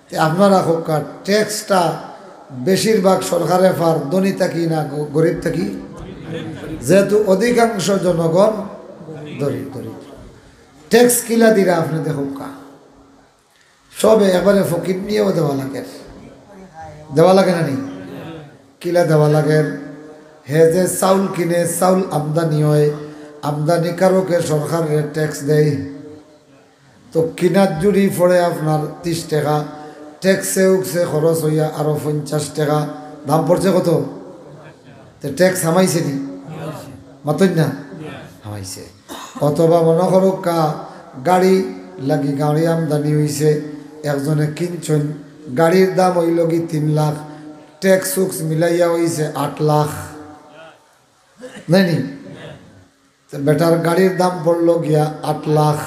তে আপনারা কউক্কা, ট্যাক্সটা বেশিরভাগ সরকারে পার ধনী থাকি না গ-, গরিব থাকি? যেহেতু অধিকাংশ জনগণ দরিদ্র, দরিদ্র। ট্যাক্স কিলা দিরা আপনে দেখউক্কা, সবে একবারে ফকির নিয়েও দেওয়া লাগে, দেওয়া লাগে না নি? কিলা দেওয়া লাগে? হে যে চাউল কিনে, চাউল আমদানি হয়, আমদানিকারকে সরকারে ট্যাক্স দেয়। তো কিনার জুড়ি পড়ে আপনার ত্রিশ টাকা, ট্যাক্সে উকসে খরচ হইয়া আরো পঞ্চাশ টাকা, দাম পড়ছে কত? তো ট্যাক্স হামাইছে নি? মাতইন না? হামাইছে। অথবা মনে করউক্কা, গাড়ি লাগি, গাড়ি আমদানি হইছে, একজনে কিনছইন, গাড়ির দাম হইল কি তিন লাখ, ট্যাক্স উকস মিলাইয়া হইছে আট লাখ, নায় নি? তো বেটার গাড়ির দাম পড়ল গিয়া আট লাখ।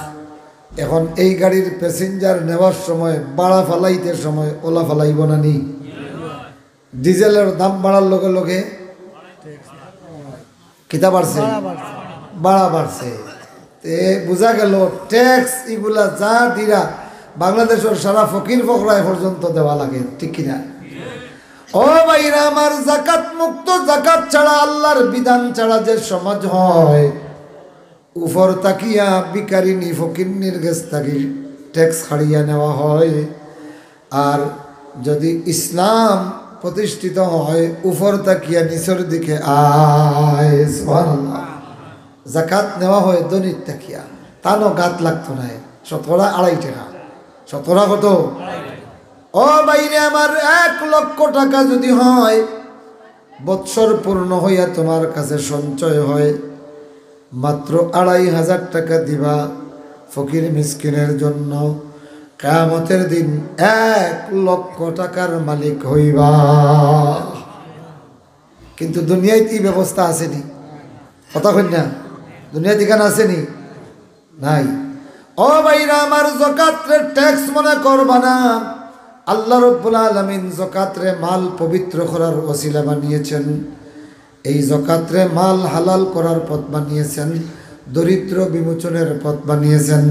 এখন এই গাড়ির প্যাসেঞ্জার নেওয়ার সময়, ভাড়া ফালাইতে সময় ওলা ফালাইব না নি? ডিজেলের দাম বাড়ার লগে লগে কিতা বাড়ছে? ভাড়া বাড়ছে। তে বুঝা গেল, ট্যাক্স ইগুলা যা দিরা, বাংলাদেশের সারা ফকির ফকরায় পর্যন্ত দেওয়া লাগে, ঠিক কিনা? ও ভাইরা আমার, জাকাত মুক্ত, জাকাত ছাড়া, আল্লাহর বিধান ছাড়া যে সমাজ হয়, উপর তাকিয়া ভিখারিনী ফকিরনির গেছ থাকি ট্যাক্স কাড়িয়া নেওয়া হয়। আর যদি ইসলাম প্রতিষ্ঠিত হয়, উপর তাকিয়া নিচর দিকে আয়। সুবহানাল্লাহ। জাকাত নেওয়া হয় ধনীর তাকিয়া, তানও গাত লাগতো নায়। শতকরা আড়াই টাকা। শতকরা কত? ও ভাইরে আমার, এক লক্ষ টাকা যদি হয়, বৎসর পূর্ণ হইয়া তোমার কাছে সঞ্চয় হয়, মাত্র আড়াই হাজার টাকা দিবা ফকির মিসকিনের জন্য, কিয়ামতের দিন এক লক্ষ টাকার মালিক হইবা। কিন্তু দুনিয়াত ই ব্যবস্থা আছে নি? কথা কইন না, দুনিয়াত ইখান আছে নি? নাই। ও ভাইরা আমার, জাকাতরে ট্যাক্স মনে করবা না। আল্লাহ রব্বুল আলামিন জাকাতরে মাল পবিত্র করার ওসিলা বানিয়েছেন। এই জাকাতরে মাল হালাল করার পথ বানিয়েছেন, দরিদ্র বিমোচনের পথ বানিয়েছেন,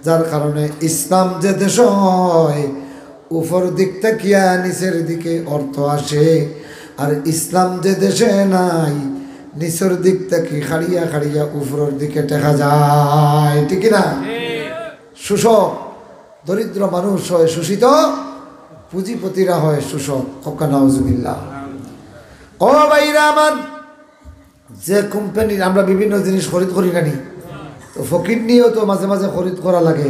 যার কারণে ইসলাম যে দেশো হয়, উপর দিক তাকিয়া নিচের দিকে অর্থ আসে, আর ইসলাম যে দেশে নাই, নিচের দিক থাকি কাড়িয়া কাড়িয়া উপরের দিকে টেকা যায়, ঠিক কি না? শোষক, দরিদ্র মানুষ হয় শোষিত, পুঁজিপতিরা হয় শোষক। হক্কা নাউজুবিল্লাহ। ও ভাইরা আমার, যে কোম্পানির আমরা বিভিন্ন জিনিস খরিদ করি না নি, তো ফকির নিয়েও তো মাঝে মাঝে খরিদ করা লাগে,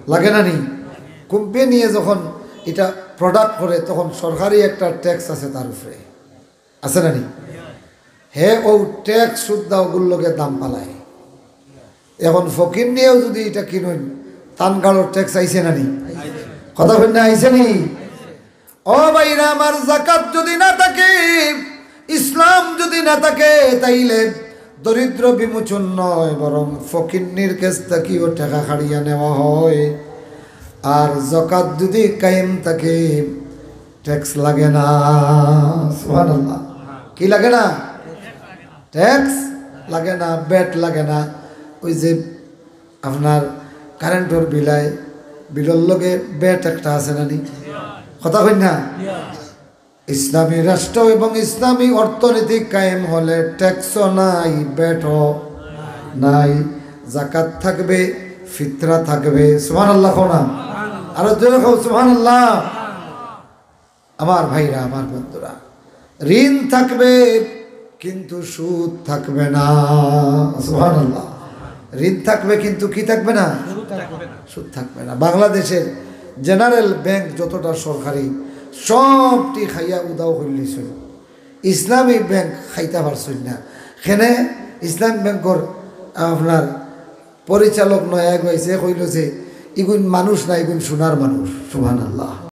লাগে না নি? কোম্পানিয়ে যখন এটা প্রোডাক্ট করে, তখন সরকারি একটা ট্যাক্স আছে তার উপরে, আছে না নি? হে ও ট্যাক্স সুদ্ধা ওগুর লগে দাম পালায়। এখন ফকির নিয়েও যদি এটা কিনুন, তান গাড়োর ট্যাক্স আইছে না নি? কথা কইন না, আইছে নি? ও ভাইরা আমার, জাকাত যদি না থাকে, ইসলাম যদি না থাকে, তাইলে দরিদ্র বিমোচন নয়, বরং ফকিন্নির কাছ থাকিও টাকা কাড়িয়া নেওয়া হয়। আর জাকাত যদি কায়েম থাকে, ট্যাক্স লাগে না। সুবহানাল্লাহ। কি লাগে না? ট্যাক্স লাগে না, ভ্যাট লাগে না। ওই যে আপনার কারেন্টর বিলাই, বিলর লগে ভ্যাট একটা আছে না নি? কথা কইন না? ইসলামী রাষ্ট্র এবং ইসলামী অর্থনীতি কায়েম হলে ট্যাক্সও নাই, ভ্যাটও নাই, জাকাত থাকবে, ফিতরা থাকবে। সুবহানাল্লাহ কও না? আরো জোরে কও, সুবহানাল্লাহ। আমার ভাইরা, আমার বন্ধুরা, ঋণ থাকবে কিন্তু সুদ থাকবে না। সুবহানাল্লাহ। ঋণ থাকবে কিন্তু কি থাকবে না? সুদ থাকবে না। বাংলাদেশের জেনারেল ব্যাংক যতটা সরকারি, সবটি খাইয়া উধাও করিলিছইন। ইসলামী ব্যাংক খাইতা পারছইন না। কেনে? ইসলামী ব্যাংকর আপনার পরিচালক নয়া আইছে, কইল যে, "ইগুন মানুষ না, ইগুন সোনার মানুষ।" সুবহানাল্লাহ।